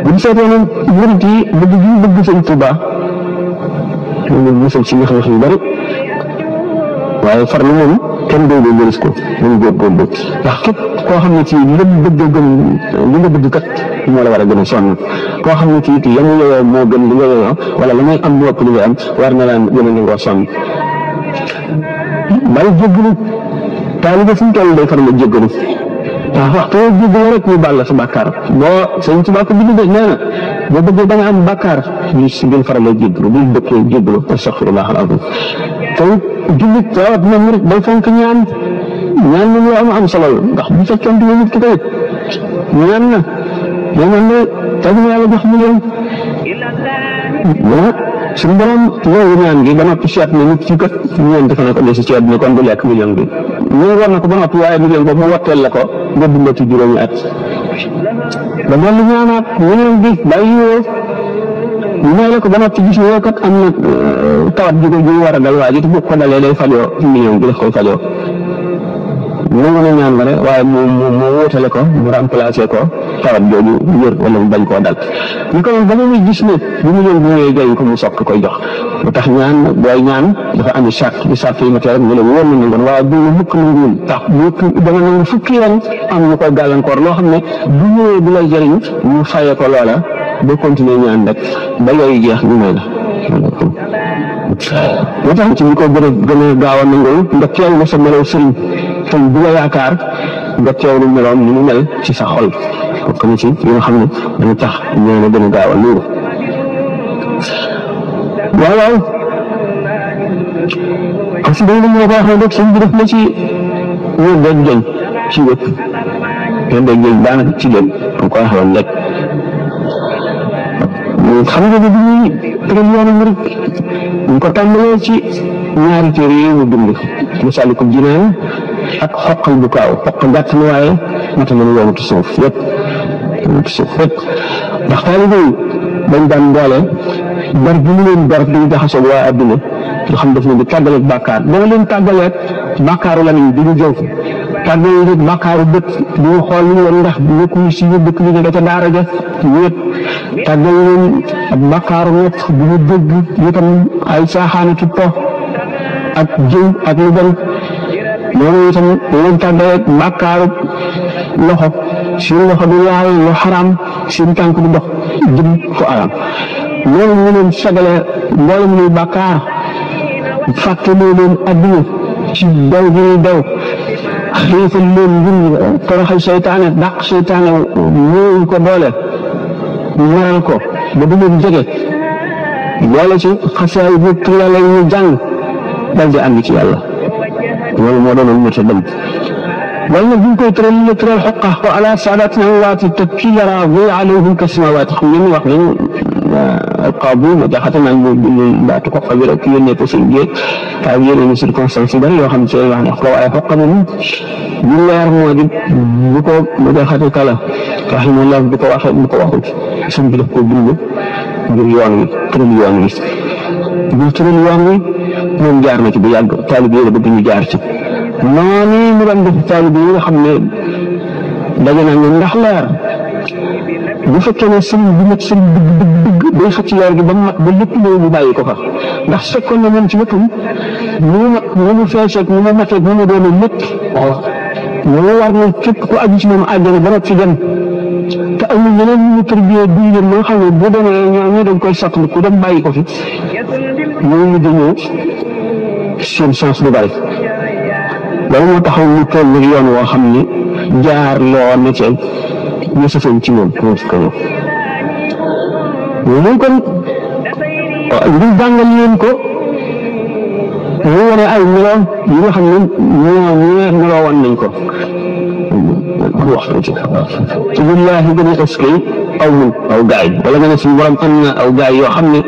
buñ seetee nag murit yi bëgg gi bëgg Sëñ Tuubaa ñu musal ci nga xam yu bari waaye farlu moom kenn doy gëris ko nañ góorgóorlu ndax képp koo xam ne ci li nga bëgg kat moo la war a gën a sonn koo xam ne ci it la mu yeyoo moo gën li nga yeyoo wala la ngay am moo ëpp li nga am war na laan gën a nangoo sonn bàyyi jéggalu taalibe fu mu toll day faral a jéggalu waaw waxtu boo jéggalu rek ñu baal la sa bàkkaar boo Sëñ Tuubaa ko bind de nee na boo bëggee da nga am bàkkaar ñu si gën faral a jéggalu bul dëkkee jéggalu astaghfirullah al-azim te jullit rawat na murit day fonk ñaan moom loo am solo la ndax bu fekkoon ne nit ki tey ñaan na ne tegu na yàlla jox mu leen suñu borom loolu ñaan gi ba noppi seet na nit ci kat ñaan dafa na ko desi ci àdduna kon du lekk million bi ñu war na ko ba noppi waaye million boobu mu watteel la ko nga dundati juróomi at da doon lu ñaanaat million bi bàyyi woo may la ko ba noppi gis ne kat am na tawat ji ko ji war a dal waa ji te bu ko dalee day fajoo million bi daf koy fajoo nangu na ñaan la rek waaye mu wóotale ko mu remplacé ko tawat jooju wér wala mu bañ koo dal ñu ko ba muy gis ne bu mu ñëw bu ñëwee gañ ko mu sokk koy jox lu tax ñaan booy ñaan dafa am charte bi charte yi ma teel ñu ne wóor na nangoon waaye bu ñu mukk nanguwul tax dama nangu fukki yoon am ñu koy gàllankoor loo xam ne bu ñëwee bu lay jëriñ ñu fayee ko loola ba continuer ñaan rek ba yooyu jeex ñu may la moo tax ci ñu ko gën a gaaw a nangul nga teewlu sa melaw sëriñ te bu la yaakaar nga teewlu meloom ni mu mel ci sa xol bokk na ci yi nga xam ne dana tax ñaan a gën a gaaw a nuuru waaw parce que dañu moo ko wax ne rek sëñ bi def na ci wér beeg jëñ ci wépp wér beeg jëñ daanaka ci jëñ comme ko waxee woon rek xam nga bi ñuy tëral yoonu murid ñu ko tàmbalee ci ñaari téere yi mu bind Masaalikul Jinaan ak xoqal bu kaaw xoq gàtt na waaye mata na yoonu suuf yëpp ndax taalibe yi dañ daan boole bar bi mu leen bar duñu jaxasoo waa adduna nga xam daf leen di tàggaleeg bàkkaar dana leen tàggaleeg bàkkaaru lamiñ bi ñu jëw tàggale yi bàkkaaru bët bi ñu xool ñu leen ndax nekkuñu si ñu dëkk bi ne da ca daara ja wéet tàggale leen ak bàkkaaru nopp bi ñu dégg itam ay saaxaanatu po ak jëw ak lu bon loolu itam leen tàggaleeg bàkkaaru loxo seen loxo du laal lu xaraam seen tànk du dox jëm fu araam loolu ñu leen sagale mboolem luy bàkkaar fàtte leen adduna ci daw gi ñuy daw xiifal leen ngir toroxal seytaane dàq seytaane ñëw ko doole maral ko ba du leen jege boole ci xasaay bu tur yàlla yi ñu jàng dal di ànd ci yàlla loolu moo doonoon méta dem wala nag bu ñu koy tëral ñu tëral xoqa wa ala saadatina waati te ci yara bi alayhim ka samawaat xam ngeen wax nañu alqaabu ma jaxate naan mu baatu xoqa bi rek yónnee ko seen géej ak yeneen circonstance yu bëri yoo xam ne seen wax ne ko waaye xoqa moom bu leer moo di bu ko ma jaxate kala rahimahullah bu ko waxee bu ko waxul suñ bi daf ko bind ngir yoon wi tëral yoon wi ngir tëral yoon wi moom jaar na ci bu yàgg taalib yi la bëgg ñu jaar ci noonu mu doon def taalib yi nga xam ne daje na ñu ndax leer bu fekkee ne sëriñ bi nag sëriñ dëgg day xëcc leer gi ba mu mat ba lépp ñëw mu bàyyi ko fa ndax su fekkoon ne moom ci boppam mu mat mu mu feeseeg mu mu mateeg mu mu doon lépp loolu war na képp ku aju ci moom àjjana ba noppi dem te amul ñeneen ñu tërbiyee duy leen ba nga xam ne bu demee ñoo dañ koy sotti ku dem bàyyi ko fi ñoo ñu dañoo seen chance du bari loolu moo taxaw ñu toll nag yoon woo xam ni jaar loo na ci ñu sëfoon ci moom ko ñëw moom kon ñu jàngal leen ko ñu wane ay meloom yi nga xam ne ñoo meloo woon nañ ko wax ko ci billahi gën a est-ce que aw mun aw gaay wala nga ne suñu borom am na aw gaay yoo xam ne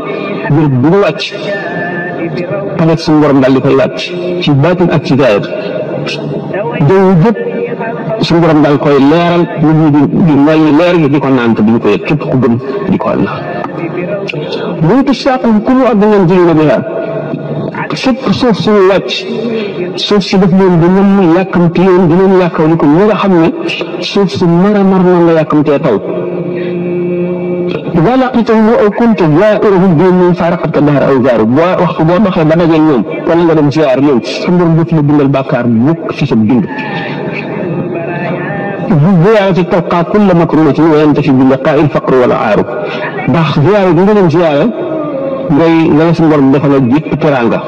mbir bu ñu wàcc peut-être suñu borom daal di koy wàcc ci baatin ak ci gaayam jëw jëpp suñu borom daal koy leeral nit ñi di mooy leer gi di ko naan te duñu ko yëg képp ku gëm di ko naan buñu ko saaqam ku mu ak ngeen jëli na bi fépp suuf suñu wàcc suuf si daf leen di ñoom yàkkamti leen di leen yàkkaw li ko ñi nga xam ne suuf si mar a mar noonu la yàkkamtee taw إذا لقيتهم أو كنت زائرهم بهم فارقت الدهر أو زاروا waxtu boo doxee ba dajeeg ñoom wala nga dem ziar ñoom sa mbir dootu la bindal bàkkaar mukk ci sa dund ziyaarati talqaa kulla makrumatin wa yantafi bi liqaa'i al-faqr wal aaru ndax ziyaare bi nga dem ziyaare ngay la la suñu borom defal jiit teraanga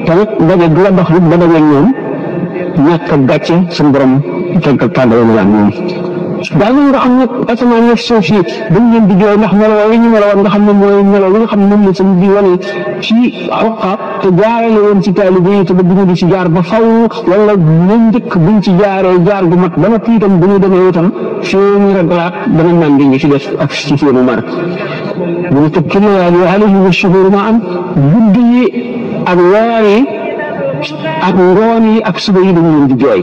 tamit daje du la dox nit ba dajeeg ñoom ñàkk a gàcce suñu borom tegal tàndale na ñoom daal nga xam ne asamaan ak suuf si dañ leen di jooy ndax melo yi ñu meloon nga xam ne mooy melo yi nga xam ne moom la sëñ bi wane ci Xoqa te jaarale woon ci taalibe yi te ba dugg di ci jaar ba faw wala ñu njëkk buñ ci jaaree jaar gu mat ba noppi itam bu ñu demee itam seeni raglaat dana naan di ñu ci def ak ci seenu mar bu ñu tëb ci layaali alayhi wa shuhur ma am guddi yi ak weer yi ak ngoon yi ak suba yi dañu leen di jooy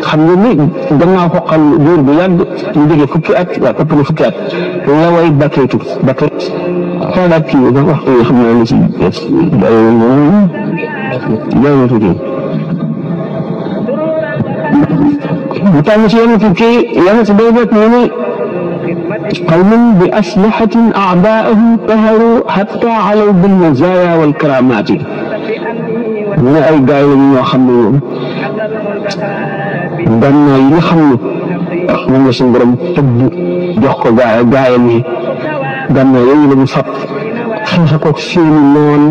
xam nga ni gannaaw Xoqal diir bu yàgg ñu jóge fukki at waaw ëpp na fukki at la way bakkeetu bakkeet xoolaat kii bi waxtu yi xam naa ne si jaay tuuti mu tànn si yenn fukki yenn si day bett mu ne قوم بأسلحة أعداءهم قهروا حتى علوا بالمزايا والكرامات من أي قايل من يخمنون دنا يخمن من يسندرم تب يحكو قايل دنا يلي مصاب خلقك سين نون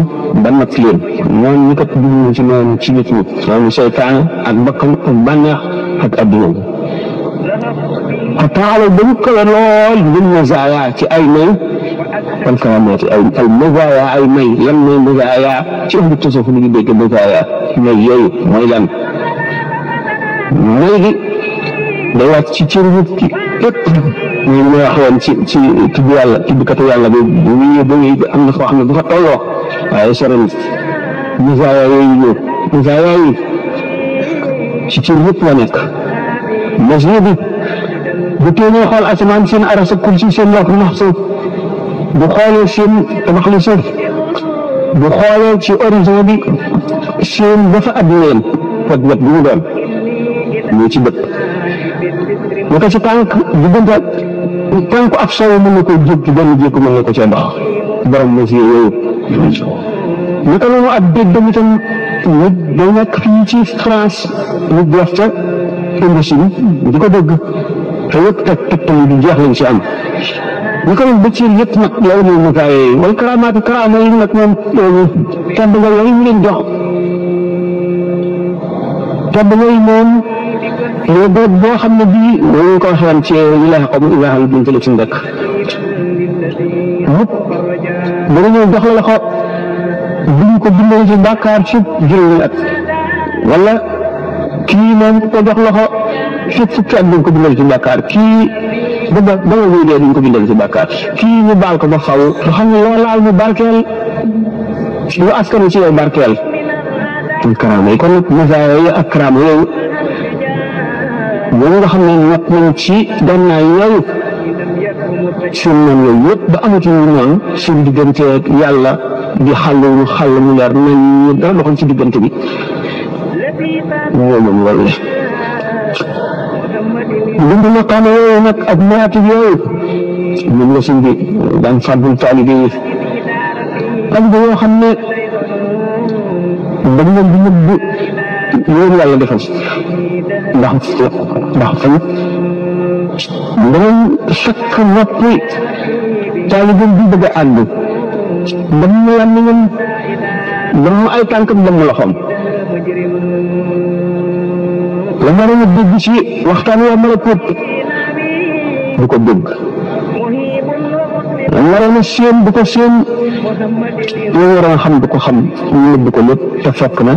دنا تلين نون يكتبون جنون تشيتو نون شيطان أكبكم بنا حتى أبيهم حتى على البنك لول بالمزايا أي مي والكرامات أي المزايا أي مي يمي مزايا شوف بتصف لي بيك مزايا مي مي لم مي دوات تشيرو كي مي ما خوان تي بيال تي بكتو يالا بي am na foo xam ne du fa tolloo waaye soral مزايا yooyu مزايا yi ci cër yëpp la nekk masjid bi bu téeméer xool asamaan seen arasa kursi seen lawh mahfuz bu xoolee seen tabax li suuf bu xoolee ci horizon bi seen dafa ab leen wet wet bu mu doon mu ci bët naka ci tànk diggante tànk ab sow mën na ko jéggi benn jékku mën na ko cee dox borom mos yooyu naka noonu ab dégg itam nit day nekk fii ci France nit di wax ca Indochine di ko dégg te yëpp tegtal bi jeex lañ ci am ñu ko doon bëccëg yëpp nag yow nii mu kaay wala karaamaatu karaama yi nag moom tedd nga yooyu ñu leen jox tedd yooyu moom yow boo xam ne bii ñu ko waxee woon ci ilaaha xamu ilaaha yu duñ ci ndekk yëpp dana ñëw jox la loxo duñ ko bindee ci bàkkaar ci juróomi at wala kii moom ko jox loxo fukki at duñ ko bindal ci bàkkaar kii ba nga wéy duñ ko bindal ci bàkkaar kii ñu baal ko ba xaw nga xam ne loo laal mu barkeel lu askanu ci yow barkeel karaama yi kon nag masaaya yi ak karaama yooyu moom nga xam ne ñett nañ ci gannaay yooyu seen noonu yooyu yëpp ba amatuñu noonu seen diggante yàlla di xàll mu leer nañ ñu dara doxoon ci diggante bi moom loolu dund maqaama yooyu nag ak maratib yooyu moom la suñ bi daan fàggul taalibe yi taalibe yoo xam ne dañ leen di nëbb yéen yàlla defal ndax tamit danañ fekk noppi taalibe bi bëgg a àgg dam làmmiñam dam ay tànkam dam loxoom la nga doon dégg ci waxtaan waa malakut du ko dégg la nga doon séen du ko séen la nga doon xam du ko xam ñu nëbb ko lépp te fekk na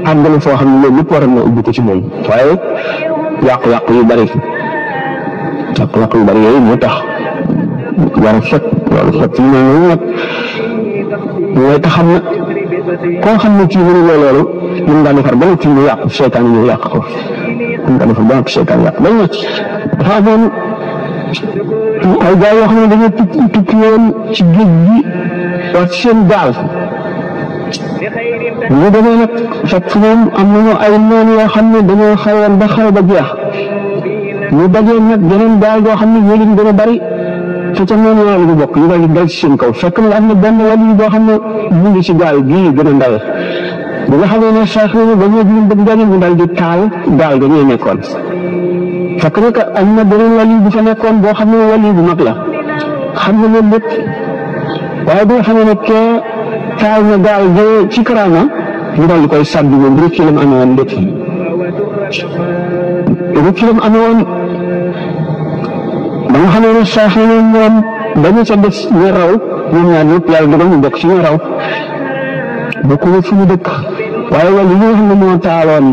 àgg na foo xam ne loolu lépp waroon na ubbi ko ci moom waaye yàqu-yàqu yu bari yooyu moo tax war a fekk loolu fekk ñu ne noonu nag mooy tax xam na koo xam ne kii mënu loolu mën ngaa defar ba nga fi mu yàq seytaan ñëw yàq ko mën ngaa defar ba nga seytaan yàq dañ ne dafa amoon ay gars yoo xam ne dañoo tukki woon ci géej gi wax ci seen gaal ñu demee nag fekk moom am nañu ay noonu yoo xam ne dañoo xawoon ba xaw ba jeex ñu dajee nag geneen gaal yoo xam ne ñoo leen gën a bari te ca noonu la ñu bokk ñu daal di dal ci seen kaw fekk na am na benn wàll boo xam ne mu ngi ci gaal gii gën a ndawe bi nga xam ne sax ba ñoo jëm bëgg dañu mu daal di taal gaal ga ñuy nekkoon fekk na que am na beneen wàll bu fa nekkoon boo xam ne wàll bu mag la xam nga loolu lépp waaye bi nga xam ne kee taal na gaal ga ci karaama ñu daal di koy sàbbi moom rek ci la mu amee woon lépp rek ci la mu amee woon ba nga xam ne sax ñoom dañu ca des ñu raw ñoom ñaar ñëpp yàlla dogal ñu bokk ci ñu raw bokkuñu fu ñu dëkk waaye wàllu li nga xam ne moo taaloon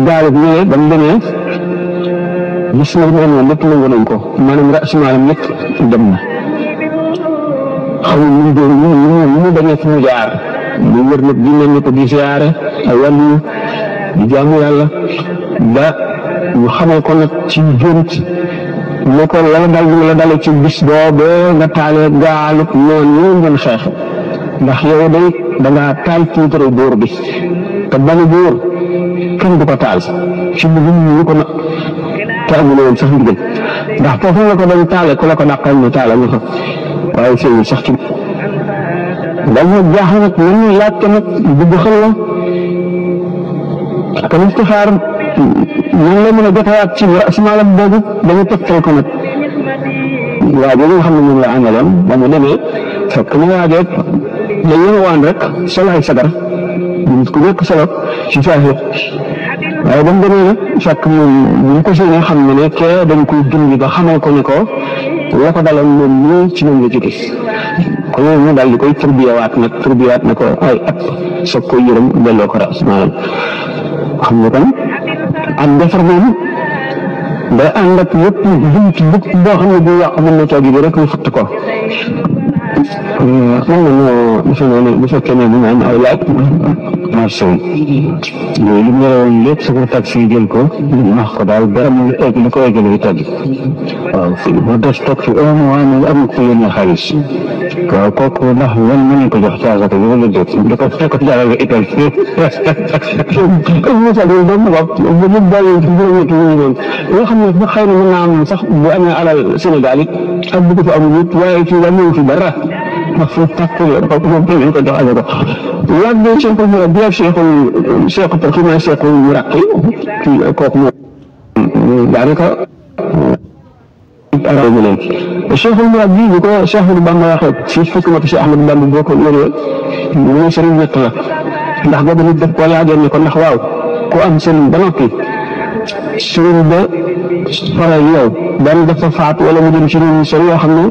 gaal bi ñëwee ba mu demee gis na ne lépp nangu nañ ko maanaam rasmaalam lépp dem na xamul ñu doon ñu demee fu mu jaar ñu wër nag di mel ni ko di siyaare ay wàllu di jaamu yàlla ba ñu xamal ko nag ci gént ne ko la dal ñu la dale ci bis boobee nga taalee gaalub noonu ñu ngeen xeexe ndax yow day dangaa taal tiitare buur bi te bani buur kenn du ko taal ci bu ñu ko nag te amul woon sax ndigal ndax foofu la ko doon taale ku la ko dàqal ñu taale ñu ko waaye sëñ sax ci dañoo jaaxle nag nañu laajte nag dugg xel la te istixaar nan la mën a jotaat ci rasmaalam boobu dañu tegtal ko nag waa bi nga xam ne moom la àndaloon ba mu demee fekk na waajee dañu waan rek sol ay sagar nit ku nekk solo ci saahir waaye ba mu demee nag fekk ñu ko seen xam ne ne kee dañ koy dund ba xamal ko ne ko la ko daloon moom nii ci moom la jóge ko ñu daal di koy turbiyawaat na ko ay at soog koy yërëm delloo ko rasmaalam xam nga kon ak defar moom day ànd ak yëpp bunti boo xam ne bu yàq mën na toog bi rek ñu fatt ko mën nañoo bu fekkee ne dina am ay laaj marché yooyu li mu yore woon lépp su ko taxi jël ko nax ko daal ba am li ko eggalee tàgg waaw ma des toog fi un mois ne am ko yónnee xaalis waaw kooku ndax man mën nañ ko jox caasa ko wala déet da ko fekk ci jaarale ital yoo xam ne xëy na mën naa am sax bu amee alal Sénégal it ak bu ko fi amul it waaye fii la ñëw fi dara ndax fu tàkk kooku moom dañ ko jox aja ko laaj bi cheikhul murabbi bi ak cheikhul tarxima cheikhul muraqi kooku moom daanaka arabu leen cheikhul murabbi bi ko Cheikh Ahmadou Bamba waxee fii xikmatu Cheikh Ahmadou Bamba boo ko yoree mooy sëriñ ñett la ndax boobu nit def ko laajoon ne ko ndax waaw ku am sëriñ ba noppi sëriñ ba faral yow daan dafa faatu wala mu dem ci réew mi sori yoo xam ne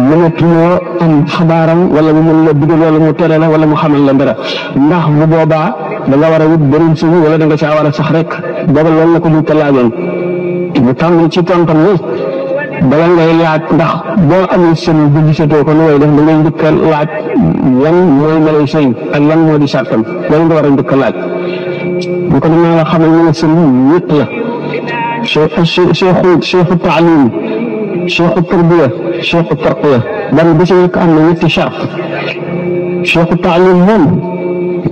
mënatuloo am xabaaram wala mu mën la digal wala mu tere la wala mu xamal la dara ndax bu boobaa da nga war a wut bëriñ sëriñ wala da nga caa war a sax rek booba loolu la ko ñu ko laajoon mu tàmbali ci tontam ne bala ngay laaj ndax boo amee sëriñ bu gisatoo ko nu way def da ngay njëkk a laaj yan mooy melay sëriñ ak lan moo di sàttam loolu nga war a njëkk a laaj bu ko dinaa la xamal ne sëriñ ñett la cheikhu taalim cheikhu tarbiya cheikhu tarqiya ban bu ci nekk am na ñetti charte cheikhu taalim moom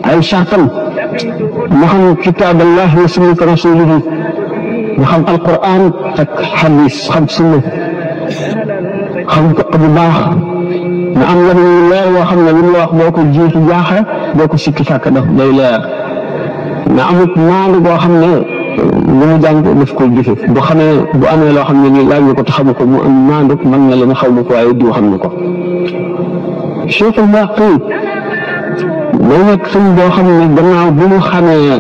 ay chartam mu xam kitaaballah wa sunnata rasulihi mu xam alquran ak xadis xam sunna xam fiq bu baax na am la ñu leer boo xam ne li mu la wax boo ko jiitu jaaxa boo ko sikki sàkk daf day leer na amut maandu boo xam ne li mu jàng daf koy jëfe bu xamee bu amee loo xam ne nii laaj ko te xamu ko mu am maandu mën na la ma xaw ma ko waaye diw xam na ko Cheikh al-Baqi day nekk sëñ boo xam ne gannaaw bu mu xamee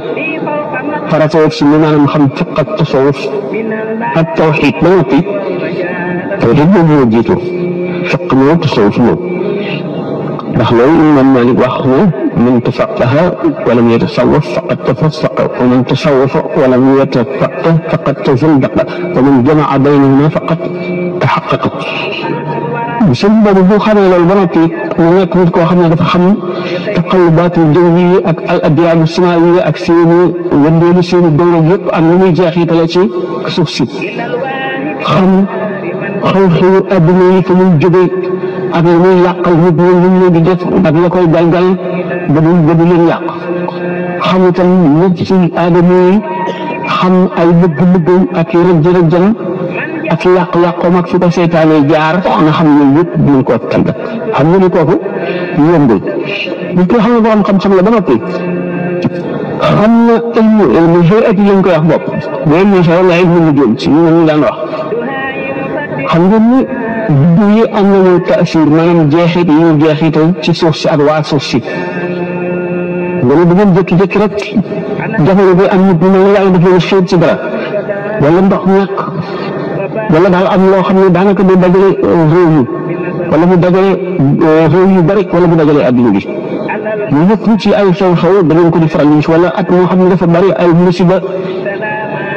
farata ak sunna maanaam xam fiq ak tasawuf ak tawxiid ba noppi tawxiid boobu moo jiitu fiq moo tasawuf moo ndax loolu Imaam Maalik wax ne man tafaqaha wa lam yatasawwaf faqad tafassaqa wa man tasawwafa wa lam yatafaqqah faqad tazandaqa wa man jama'a baynahuma faqad tahaqqaqa sëñ boobu bu xamee loolu ba noppi mu nekk nit koo xam ne dafa xam taqallubaatu jawwi ak al adyaabu samaawiya ak seeni wëndeelu seeni dawla yëpp am lu muy jeexitale ci suuf si xam xew-xewu adduna yi fa muy jóge ak la muy yàqal nit ñi ñu leen di def ak la koy galgal ba du leen yàq xam itam nit ci aadama yi xam ay bëgg-bëggam ak rëjjërëjjam ak yàq-yàqoom ak fi ko seytaane jaar nga xam ne yëpp dinañ ko tàgg xam nga ni kooku yombul nit ko xam ne borom xam-xam la ba noppi xam na ilmu hay'ati lañ koy wax bopp booy mu sa wala ilmu nujum ci ñu daan wax xam nga ni biddiw yi am nañu taasir maanaam jeexit yi ñu jeexital ci suuf si ak waa suuf si nga ne du ngeen jékki-jékki rek jamono bi am nit ñi yàlla daf leen xeet ci dara wala ndox ñàkk wala daal am loo xam ne daanaka du dajale réew mi wala mu dajale réew yu bari wala mu dajale adduna bi ñu ñëpp ci ay xew-xew da ngeen ko di faral di gis wala at moo xam ne dafa bari ay musiba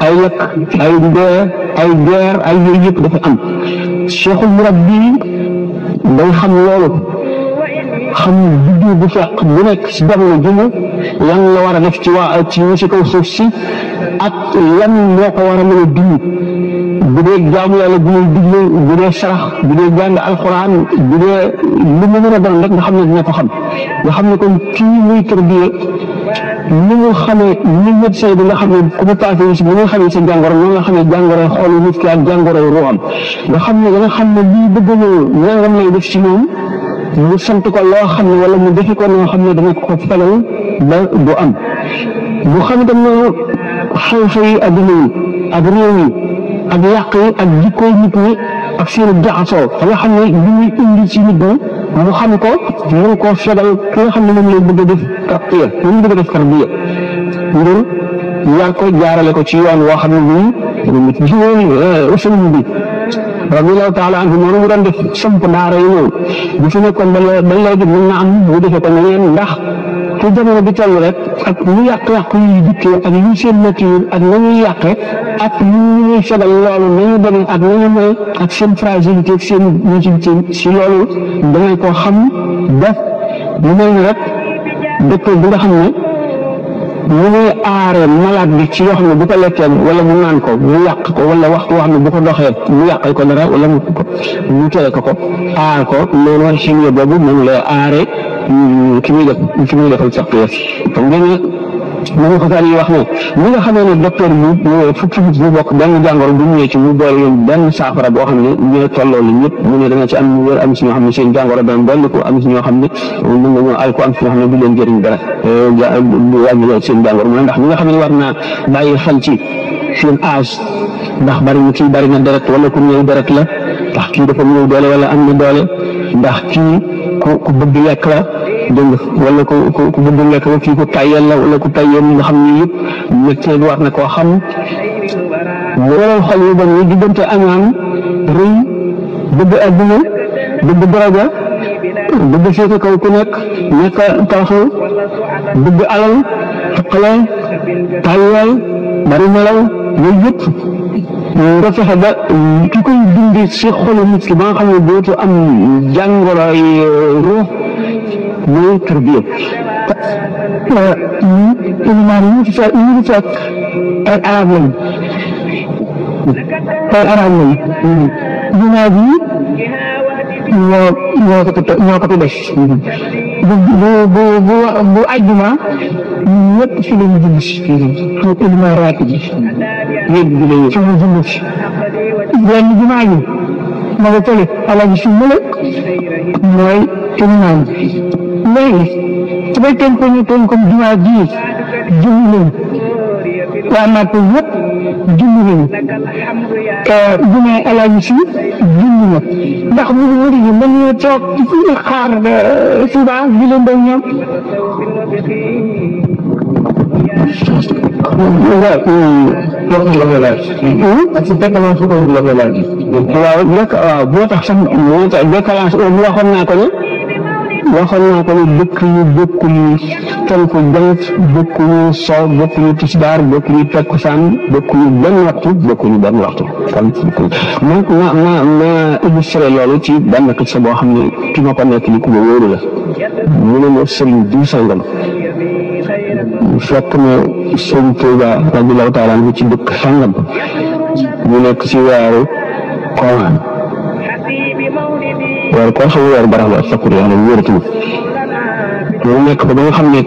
ay yàq ay dee ay guerre ay yooyu yëpp dafa am cheikhul murabbi day xam loolu xam biddiw bu fekk bu nekk si jamono ji lan la war a def ci waa ci kaw suuf si ak lan moo ko war a mën a dund bu dee jaamu yàlla bu ñuy digle bu dee sarax bu dee jàng alxuraan bu dee lu mu mën a doon rek nga xam ne dina ko xam nga xam ne kon kii muy tarbiya ni mu xamee ni médecin bi nga xam ne ku mu paase si ni nga xamee sa jàngoro noonu nga xam ne jàngoro xoolu nit ki ak jàngoro ruuxam nga xam ne danga xam ne lii bëgg ñëw nangam lay def ci moom mu sant ko loo xam ne wala mu defi ko noo xam ne dana ko felal ba du am bu xam itam ne xew-xew yi adduna yi ak réew yi ak yàq yi ak jikkooy nit ñi ak seen jaxasoo fa nga xam ne li muy indi ci nit ñi mu xam ko mën koo fegal ki nga xam ne moom lay bëgg a def tarbiya moom bëgg a def tarbiya ngir yar ko jaarale ko ci yoon woo xam ne bii nit ñi sëriñ bi radiyallahu taala anhu noonu mu doon def samp daara yi noonu bu fi nekkoon ba léegi mën na am bu defee ko neneen ndax fu jamono bi toll rek ak lu yàq-yàq yi dikkee ak lu seen nature ak na ñuy yàqe ak lu ñuy fegal loolu nañu demee ak nañu may ak seen fragilité ak seen utilité si loolu dangay koo xam def lu mel ni rek docteur bi nga xam ne mu ngi aaree malade bi ci yoo xam ne bu ko lekkee wala mu naan ko mu yàq ko wala waxtu wax ne bu ko doxee mu yàqal ko dara wala mu tere ko aar ko noonu chimie boobu moom lay aaree ki muy defal sax xam ngeen ne mu ko yi wax ne ñi nga xamee ne docteur bi fukki nit bu bokk benn jàngoro bu ñëwee ci mu boole leen benn saafara boo xam ne ñooy tolloo li ñëpp mu ne dana ci am ñu wér am si ñoo xam ne seen jàngoro dana dolli ko am si ñoo xam ne mën nga ñoo al ko am si ñoo xam ne du leen jëriñ dara du wàññi seen jàngoro mu ne ndax ñi nga xam ne war naa bàyyi xel ci seen âge ndax kii bari na deret wala ku néew deret la ndax kii dafa néew doole wala am na doole ndax kii ku bëgg lekk la dégg nga wala ku bëgg lekk la kii ku tayyel la wala ku tayyel nga xam ne yëpp médecin bi war na koo xam loolal xol yu bon yi diggante añaan rëy bëgg adduna bëgg daraja bëgg féete kaw ku nekk taxaw bëgg alal xaqale tayyel bari nelaw yooyu yëpp nga fexe ba ki koy dindi si xolu nit ki ba nga xam ne dootu am jàngoroy ruux mooy tarbiya ilimaan yi ñu fi fekk ay arab lañ jumaa bi ñoo ko fi def bu àjjuma ñëpp fi lañu julli si ilimaan raati bi yéen bi lañu fi julli si benn jumaa ji ma nga tële alaji fi mële mooy ilimaan léegi su fekkee ñu toog comme jumaa ji julli nañu waa natt yëpp julli nañu jumaa alaji si julli na ndax bu wëri yi mën ñoo toog ci xaar suba di leen doon ñoom waaw boo tax sax moo tax décalage waxoon naa ko ne dëkk yu bokkuñu tonku jant bokkuñu soo bokkuñu tisbaar bokkuñu takkusaan bokkuñu benn waxtu kon ma illustré loolu ci benn xisa boo xam ne ki ma ko nekk li ku ma wóoru la mu ne ma sëriñ diw sangam fekk na sëñ Tuuba radiyallaahu taala anhu ci dëkk sangam mu nekk ci weeru koor xam weeru barax la sakkur yàlla wératul mu nekk ba nga xam ne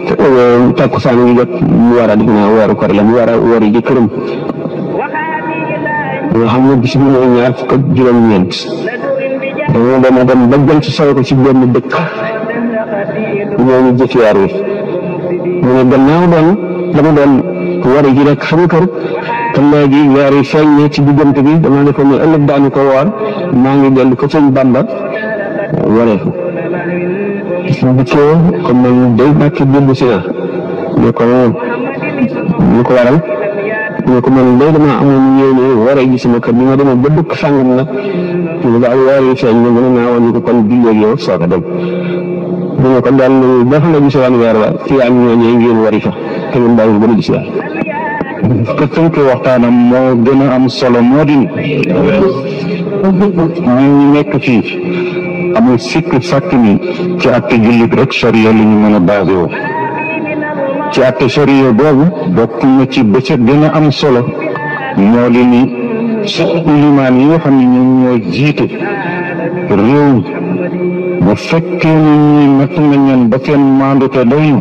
takkusaan ngi jot mu war a def na weeru koor la mu war a wari ji këram nga xam ne bis bi mooy ñaar fukk ak juróom-ñeent dañoo dem ba jël ci solo ko ci benn dëkk ñooñu jëf weer wi mu ne gannaaw dama doon wari ji rek sama kër te léegi weer yi feeñ ne ci diggante bi dama defoon ne ëllëg daanu ko woor maa ngi dellu ko sëñ Bamba wareefu su dikkee comme nañ day bàkk dellu si na ñu ko waral ñu ko man day dama amoon yéene waree gi sama kër bi ma demoon ba dëkk sàngam nag ñu daal weer yi feeñ ne mën naa woon ñu ko kon julleeg yow soog a dem bu ñu ko daal dafa la gis waan weer wa ci am ñooñee ngeen wari fa te ñun daal gën a gis weer ka tënk waxtaanam moo gën a am solo moo di ñu nekk fii amul sikk sàkk ni ci àtte jullit rek charia li ñu mën a basé woo ci àtte charia boobu bokk na ci bëccëg gën a am solo moo di ni su limaan yi nga xam ne ñoom ñoo jiite réew bu fekkee ni ñuy natt nañ leen ba seen maandute doyu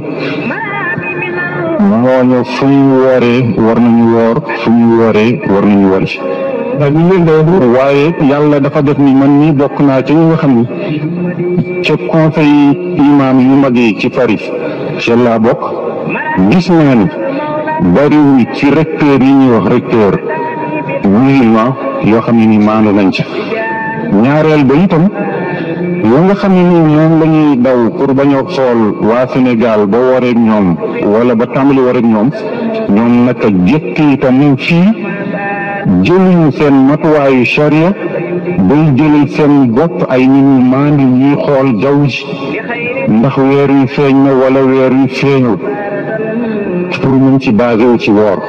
ñooñu fu ñu wooree war nañu woor fu ñu wooree war nañu wari waaye yàlla dafa def ni man nii bokk naa ci ñi nga xam ni ca conseil imam yu mag yi ci Paris ci laa bokk gis naa ni bariwul ci recteur yi ñuy wax recteur musulman yoo xam ne ni maandu nañ ci ñaareel ba itam yoo nga xam ne nii moom la ñuy daw pour bañ a xool waa Sénégal ba wareeg ñoom wala ba tàmbali wareeg ñoom naka jëkk itam fii jëluñu seen matuwaayu charia bay jëlal seen bopp ay nit ñu maandi ñuy xool jaww ji ndax weer wi feeñ na wala weer wi feeñul pour ñu ci basé wu ci woor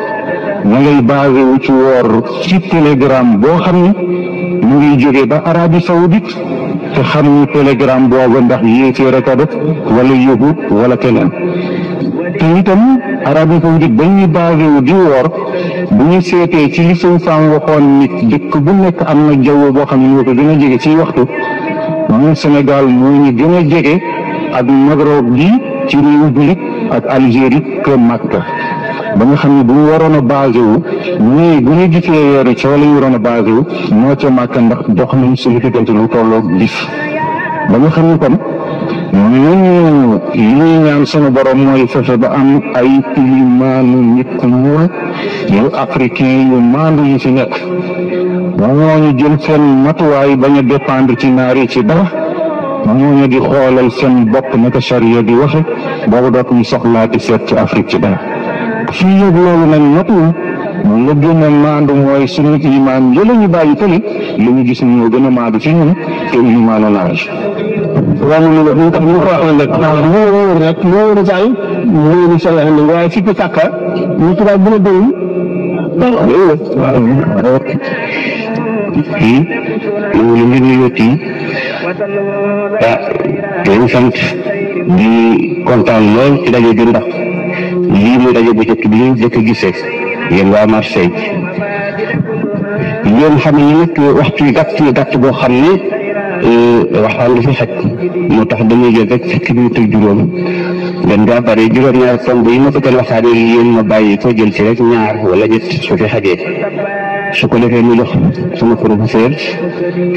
ña ngay basé wu ci woor ci télégramme boo xam ni mu ngi jógee ba Arabie Saoudite te xam ni télégramme boobu ndax yéeféer a ko def wala yahud wala keneen te itam Arabie Saoudite dañuy basé wu di woor bu ñu seetee ci li suñ saam waxoon nit dëkk bu nekk am na jaww boo xam ne moo ko gën a jege ci waxtu ñun Sénégal moo ñu gën a jege ak Maghreb gi ci réewu jullit ak Algérie que Makka ba nga xam ne bu ñu waroon a basé wu ñii bu ñu gisee weeru ca wala ñu waroon a basé wu moo ca Makka ndax dox nañ suñu diggante lu tolloog bis ba nga xam ne kon ñun li ñuy ñaan sunu borom mooy fexe ba am ay ilimaanu nit ku ñuul yu africain yu maandu yi fi nekk ñooñu jël seen matuwaay bañ a dépendre ci naar yi ci dara ñooñu di xoolal seen bopp naka charia di waxe boobu dootuñu soxlaati seet ci Afrique ci dara fii yëg loolu nag notul la gën a maandu mooy suñu ilimaan yële ñu bàyyi fële li ñu gis ñoo gën a maandu ci ñun te ilimaanu naaj waaye ñu ne ñu ko waxoon rek moo wër jaay moo ñu sala andi waaye fi ko sàkka ñu tubaab bu la doy loolu li ñu yotti dañu sant di kontaan lool ci daje bi ndax lii muy daje bu jëkk bi ñu jëkk gisee yéen waa Marseille yéen xam ne nag waxtu yu gàtt boo xam ne waxtaan dafa xaj moo tax dañuy jël rek fukki minute ak juróom ngeen gaa bari juróom-ñaar tomb yi ma bëggoon waxtaanee yéen ma bàyyi ko jël ci rek ñaar wala ñett su fi xajee su ko defee ñu jox sama professeur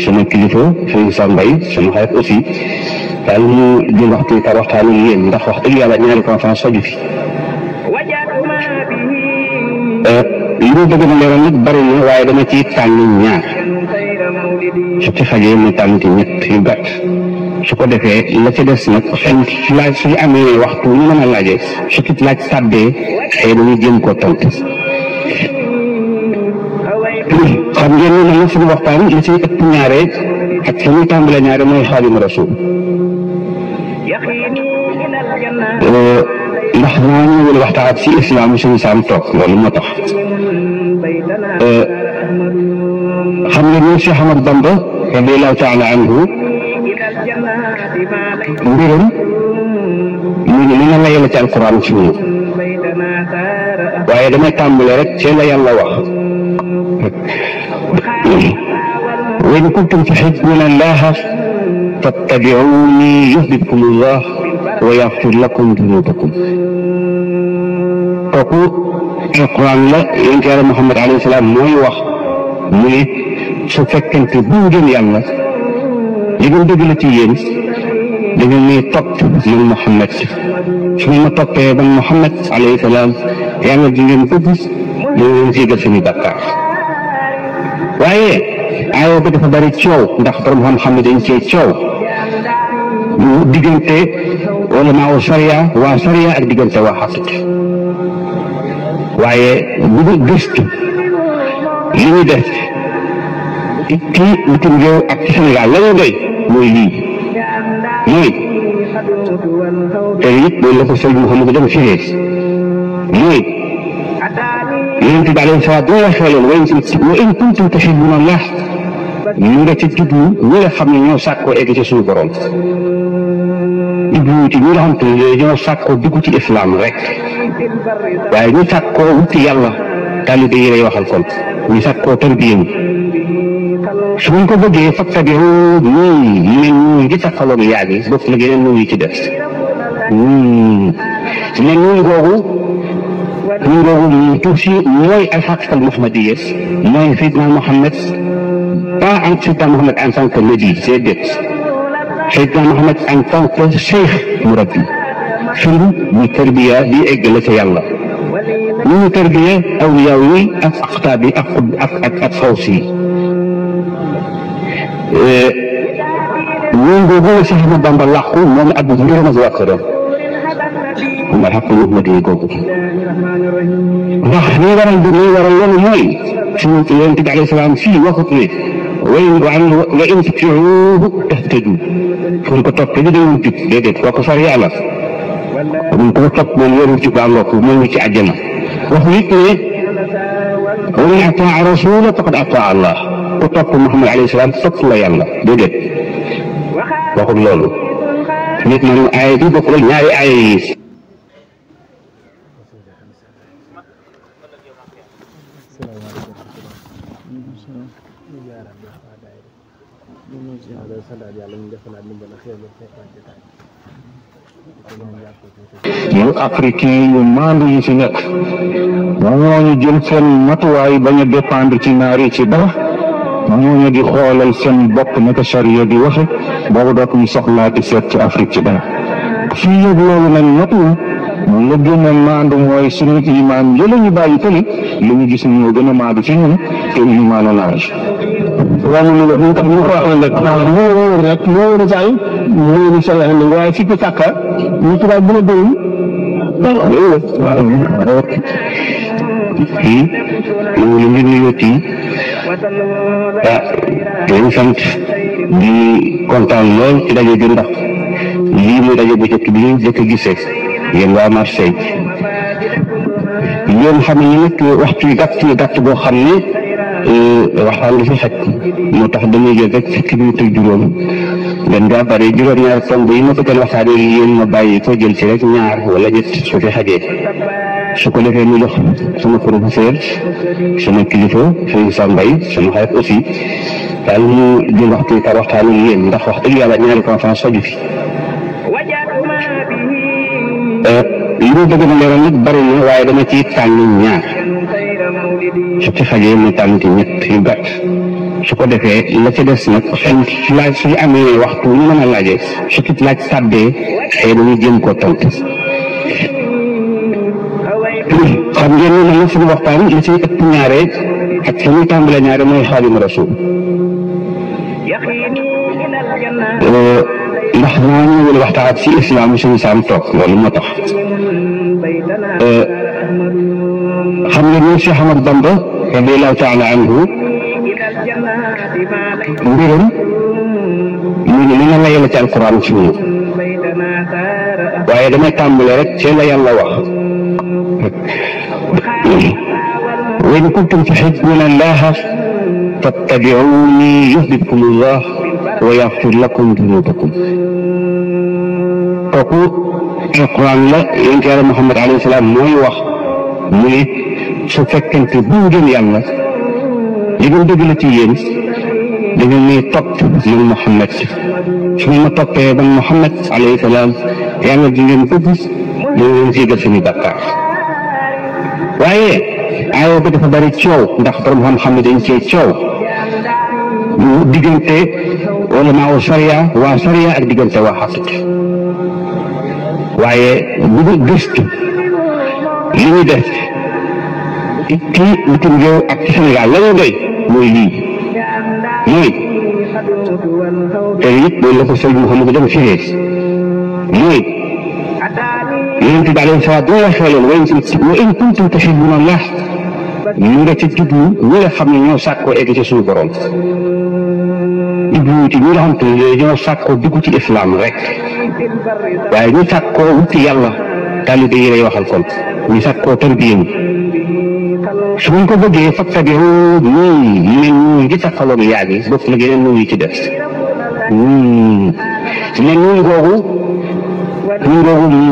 sama kilifa sëñ Sam Mbaye sama xarit aussi daal ñu jël waxtu par waxtaan ak yéen ndax wax dëgg yàlla ñaari conférence xaju fi li ma bëgg a leeral nag bari na waaye dama ci tànn ñaar su ci xajee mu tànn ci ñett yu gàtt su ko defee la ca des nag suñu amee waxtu ñu mën a laajee su ci laaj sàbbee xëy na ñu jéem koo tontu xam ngeen ne nag suñu waxtaan li ci ëpp ñaare ak fa ñuy tàmbalee ñaare mooy Xaadimu Rasuul ndax maa ñëwul waxtaan ci islam suñu saam toog loolu moo tax xam nga ñun Cheikh Ahmad Bamba radiyallahu taala anhu mbirum mu ngi li nga layal ci alquran ci ñun waaye damay tàmbale rek ci la yàlla wax wa in kuntum tuhibbuna allaha fattabi'uni yuhbibkum allah wa yaghfir lakum dunubakum kooku alquran la yonent yàlla Muhammad alayhi salaam mooy wax mu ne su fekkente bu ngeen yàlla li ngeen dëgg la ci yéen da ngeen may topp man Muhammad su ngeen ma toppee man Muhammad alayhi salaam yàlla di ngeen bëgg di ngeen jégal suñu bàkkaar waaye aaya ba dafa bari coow ndax borom xam-xam ne dañ cee coow diggante wala maa sharia waa sharia ak diggante waa xaqiqa waaye bu ñu gëstu li ñu def ci bitim réew ak ci Sénégal la ñu doy mooy lii mooy te it loolu la ko sëñ Mouhamadou dem firee mooy yonent bi alayhi salaam boo waxee loolu wa in kuntum tuhibbuna Allah ñu nga ci jublu ñi nga xam ne ñoo sàkkoo egg ci suñu borom jublu ci ñi nga xam ne ñoo sàkkoo dugg ci islam rek waaye ñu sàkkoo wuti yàlla taalibe yi lay waxal kon ñu sàkk koo tërbiyewu su ñu ko bëggee fattabi'u ñooy ñu ne ñu ngi taxaloon yaa ngi bokk na yeneen ñu ci des su ne ñun googu tuuf si mooy alxaqiqa muhammadiyya mooy Seydina Mohamed pas en Seydina Mohamed en tant que nabi déedéet Seydina Mohamed en tant que cheikh murabbi firnde muy tarbiya di eggale ca yàlla ñu ngi tarbiya awliyaa yi ak aqtaab yi ak xaws yi ñun boobu la Cheikh Ahmad Bamba làqu moom ak mbiram ak waa këram moom alxaq muhammadi googu ndax li waral loolu mooy suñu yonent bi alayhi salaam fii waxut ne wa in tutii'uuhu tahtadu fu ko toppee ñu doon jub déedéet kooku far yàlla buñ ko topp moom yorul ci baa lokk moom ci àjjana waxu it ne wa man ataa rasuula faqad ataa Allah ku topp Muhammad alayhi salaam topp la yàlla déedéet waxul loolu nit man aaya bi bokk la ñaari aaya yi yu africain yu maandu yi ci nekk ñoo ñu jël seen matuwaay bañ a dépendre ci naar yi ci dara ñooñu di xoolal seen bopp naka charia di waxe boobu dootuñu soxlaati seet ci Afrique ci dara fii yëg loolu nag matuwul la gën a maandu mooy suñu imaan yële ñu bàyyi fële lu ñu gis ñoo gën a maandu ci ñun te imaanu naaj waaye ñu ne tax ñu ko waxoon rek moo wër saay moo ñu sala andi waaye fi ko sàkka ñu tubaab gën a doy fii ñu ngi leen di yóoti leen sant di kontaan lool ci daje bi ndax lii muy daje bu jëkk bi ñu jëkk gisee yéen waa Marseille yéen xam ne nag waxtu yu gàtt boo xam ne waxtaan bi fi xaj moo tax dañuy jël rek fukki minute ak juróom ngeen gaa bëri juróom-ñaar tomb yi ma bëggoon waxtaanee yéen ma bàyyi ko jël ci rek ñaar wala ñett su fi xajee su ko defee ñu jox sama professeur sama kilifa sëñ Sam Mbaye sama xarit aussi daal ñu jël waxtu par waxtaan ak yéen ndax wax dëgg yàlla ñaari conférence xaju fi li ma bëgg a leeral nag bëri na waaye dama ciy tànn ñaar su ci xajee mu tànn ci ñett yu gàtt su ko defee la ca des nag suñu amee waxtu ñu mën a laajee su ci laaj sàbbee xëy na ñu jéem koo tontu xam ngeen ne nag suñu waxtaan li ciy ëpp ñaare ak fa ñuy tàmbalee ñaare mooy Xaadimu Rasuul ndax maa ñëwul waxtaan ci islam suñu saam toog loolu moo tax xam nga ni Cheikh Ahmad Bamba radiyallahu taala anhu mbirum mu ngi li nga layal ci alquran ci ñun waaye damay tàmbale rek ci la yàlla wax wa in kuntum tuhibbuna allaha fattabi'uni yuhbibkum allah wa yaghfir lakum dunubakum kooku alquran la yonent yàlla Muhammad alayhi salaam mooy wax mu ne su fekkente bu ngeen yàlla li ngeen dëgg la ci yéen da ngeen may topp man Muhammad su ngeen ma toppee man Muhammad alayhi salaam yàlla di ngeen bëgg di ngeen jégal suñu bàkkaar waaye aaya ba dafa bari coow ndax borom xam-xam ne dañ cee coow diggante wala maa sariya waa sariya ak diggante waa xaqiq waaye bu ñu gëstu li ñu def ci bitim réew ak ci Sénégal la ñu doy mooy lii mooy te it loolu la ko sëñ Mouhamadou dem firee mooy yonent bi alayhi salaam boo waxee loolu wa in kuntum tuhibbuna Allah ñu nga ci jublu ñi nga xam ne ñoo sàkkoo egg ci suñu borom jublu ci ñi nga xam te ne ñoo sàkkoo dugg ci islam rek waaye ñu sàkkoo wuti yàlla taalibe yi lay waxal kon ñu sàkkoo tarbiya su ñu ko bëggee fattabi'u ñooy ñu ne ñu ngi taxaloon yaa ngi bokk na yeneen ñu ci des su ne ñun googu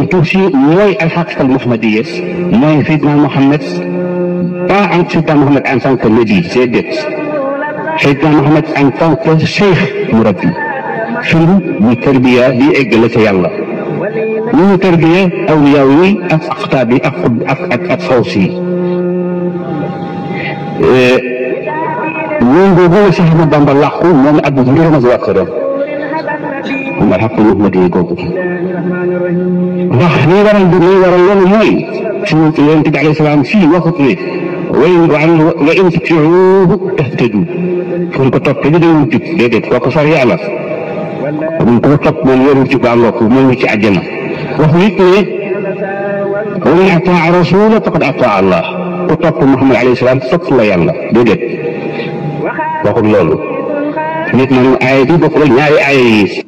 tuuf si mooy alxaqiqa muhammadiyya mooy Seydina Mohamed pas en Seydina Mohamed en tant que nabi déedéet Seydina Mohamed en tant que cheikh murabbi firi muy tarbiya di eggale ca yàlla ñu ngi tarbiya awliyaa yi ak aqtaab yi ak xaws yi ñun boobu la Cheikh Ahmad Bamba làqu moom ak mbiram ak waa këram moom ak xaqul Muhammad yi googu ndax li waral loolu mooy suñu yonent bi alayhi salaam fii waxut ne wa in tutii'uuhu tahtadu fu ko topp te dañu jub déedéet kooku far yàlla buñ ko topp moom yorul ci baa mbokk moom ci àjjana wax nit ne wa man ataa rasula faqad ataa Allah ku topp Muhammad alayhi salaam topp la yàlla déedéet waxul loolu nit man aaya bi bokk la ñaari aaya yi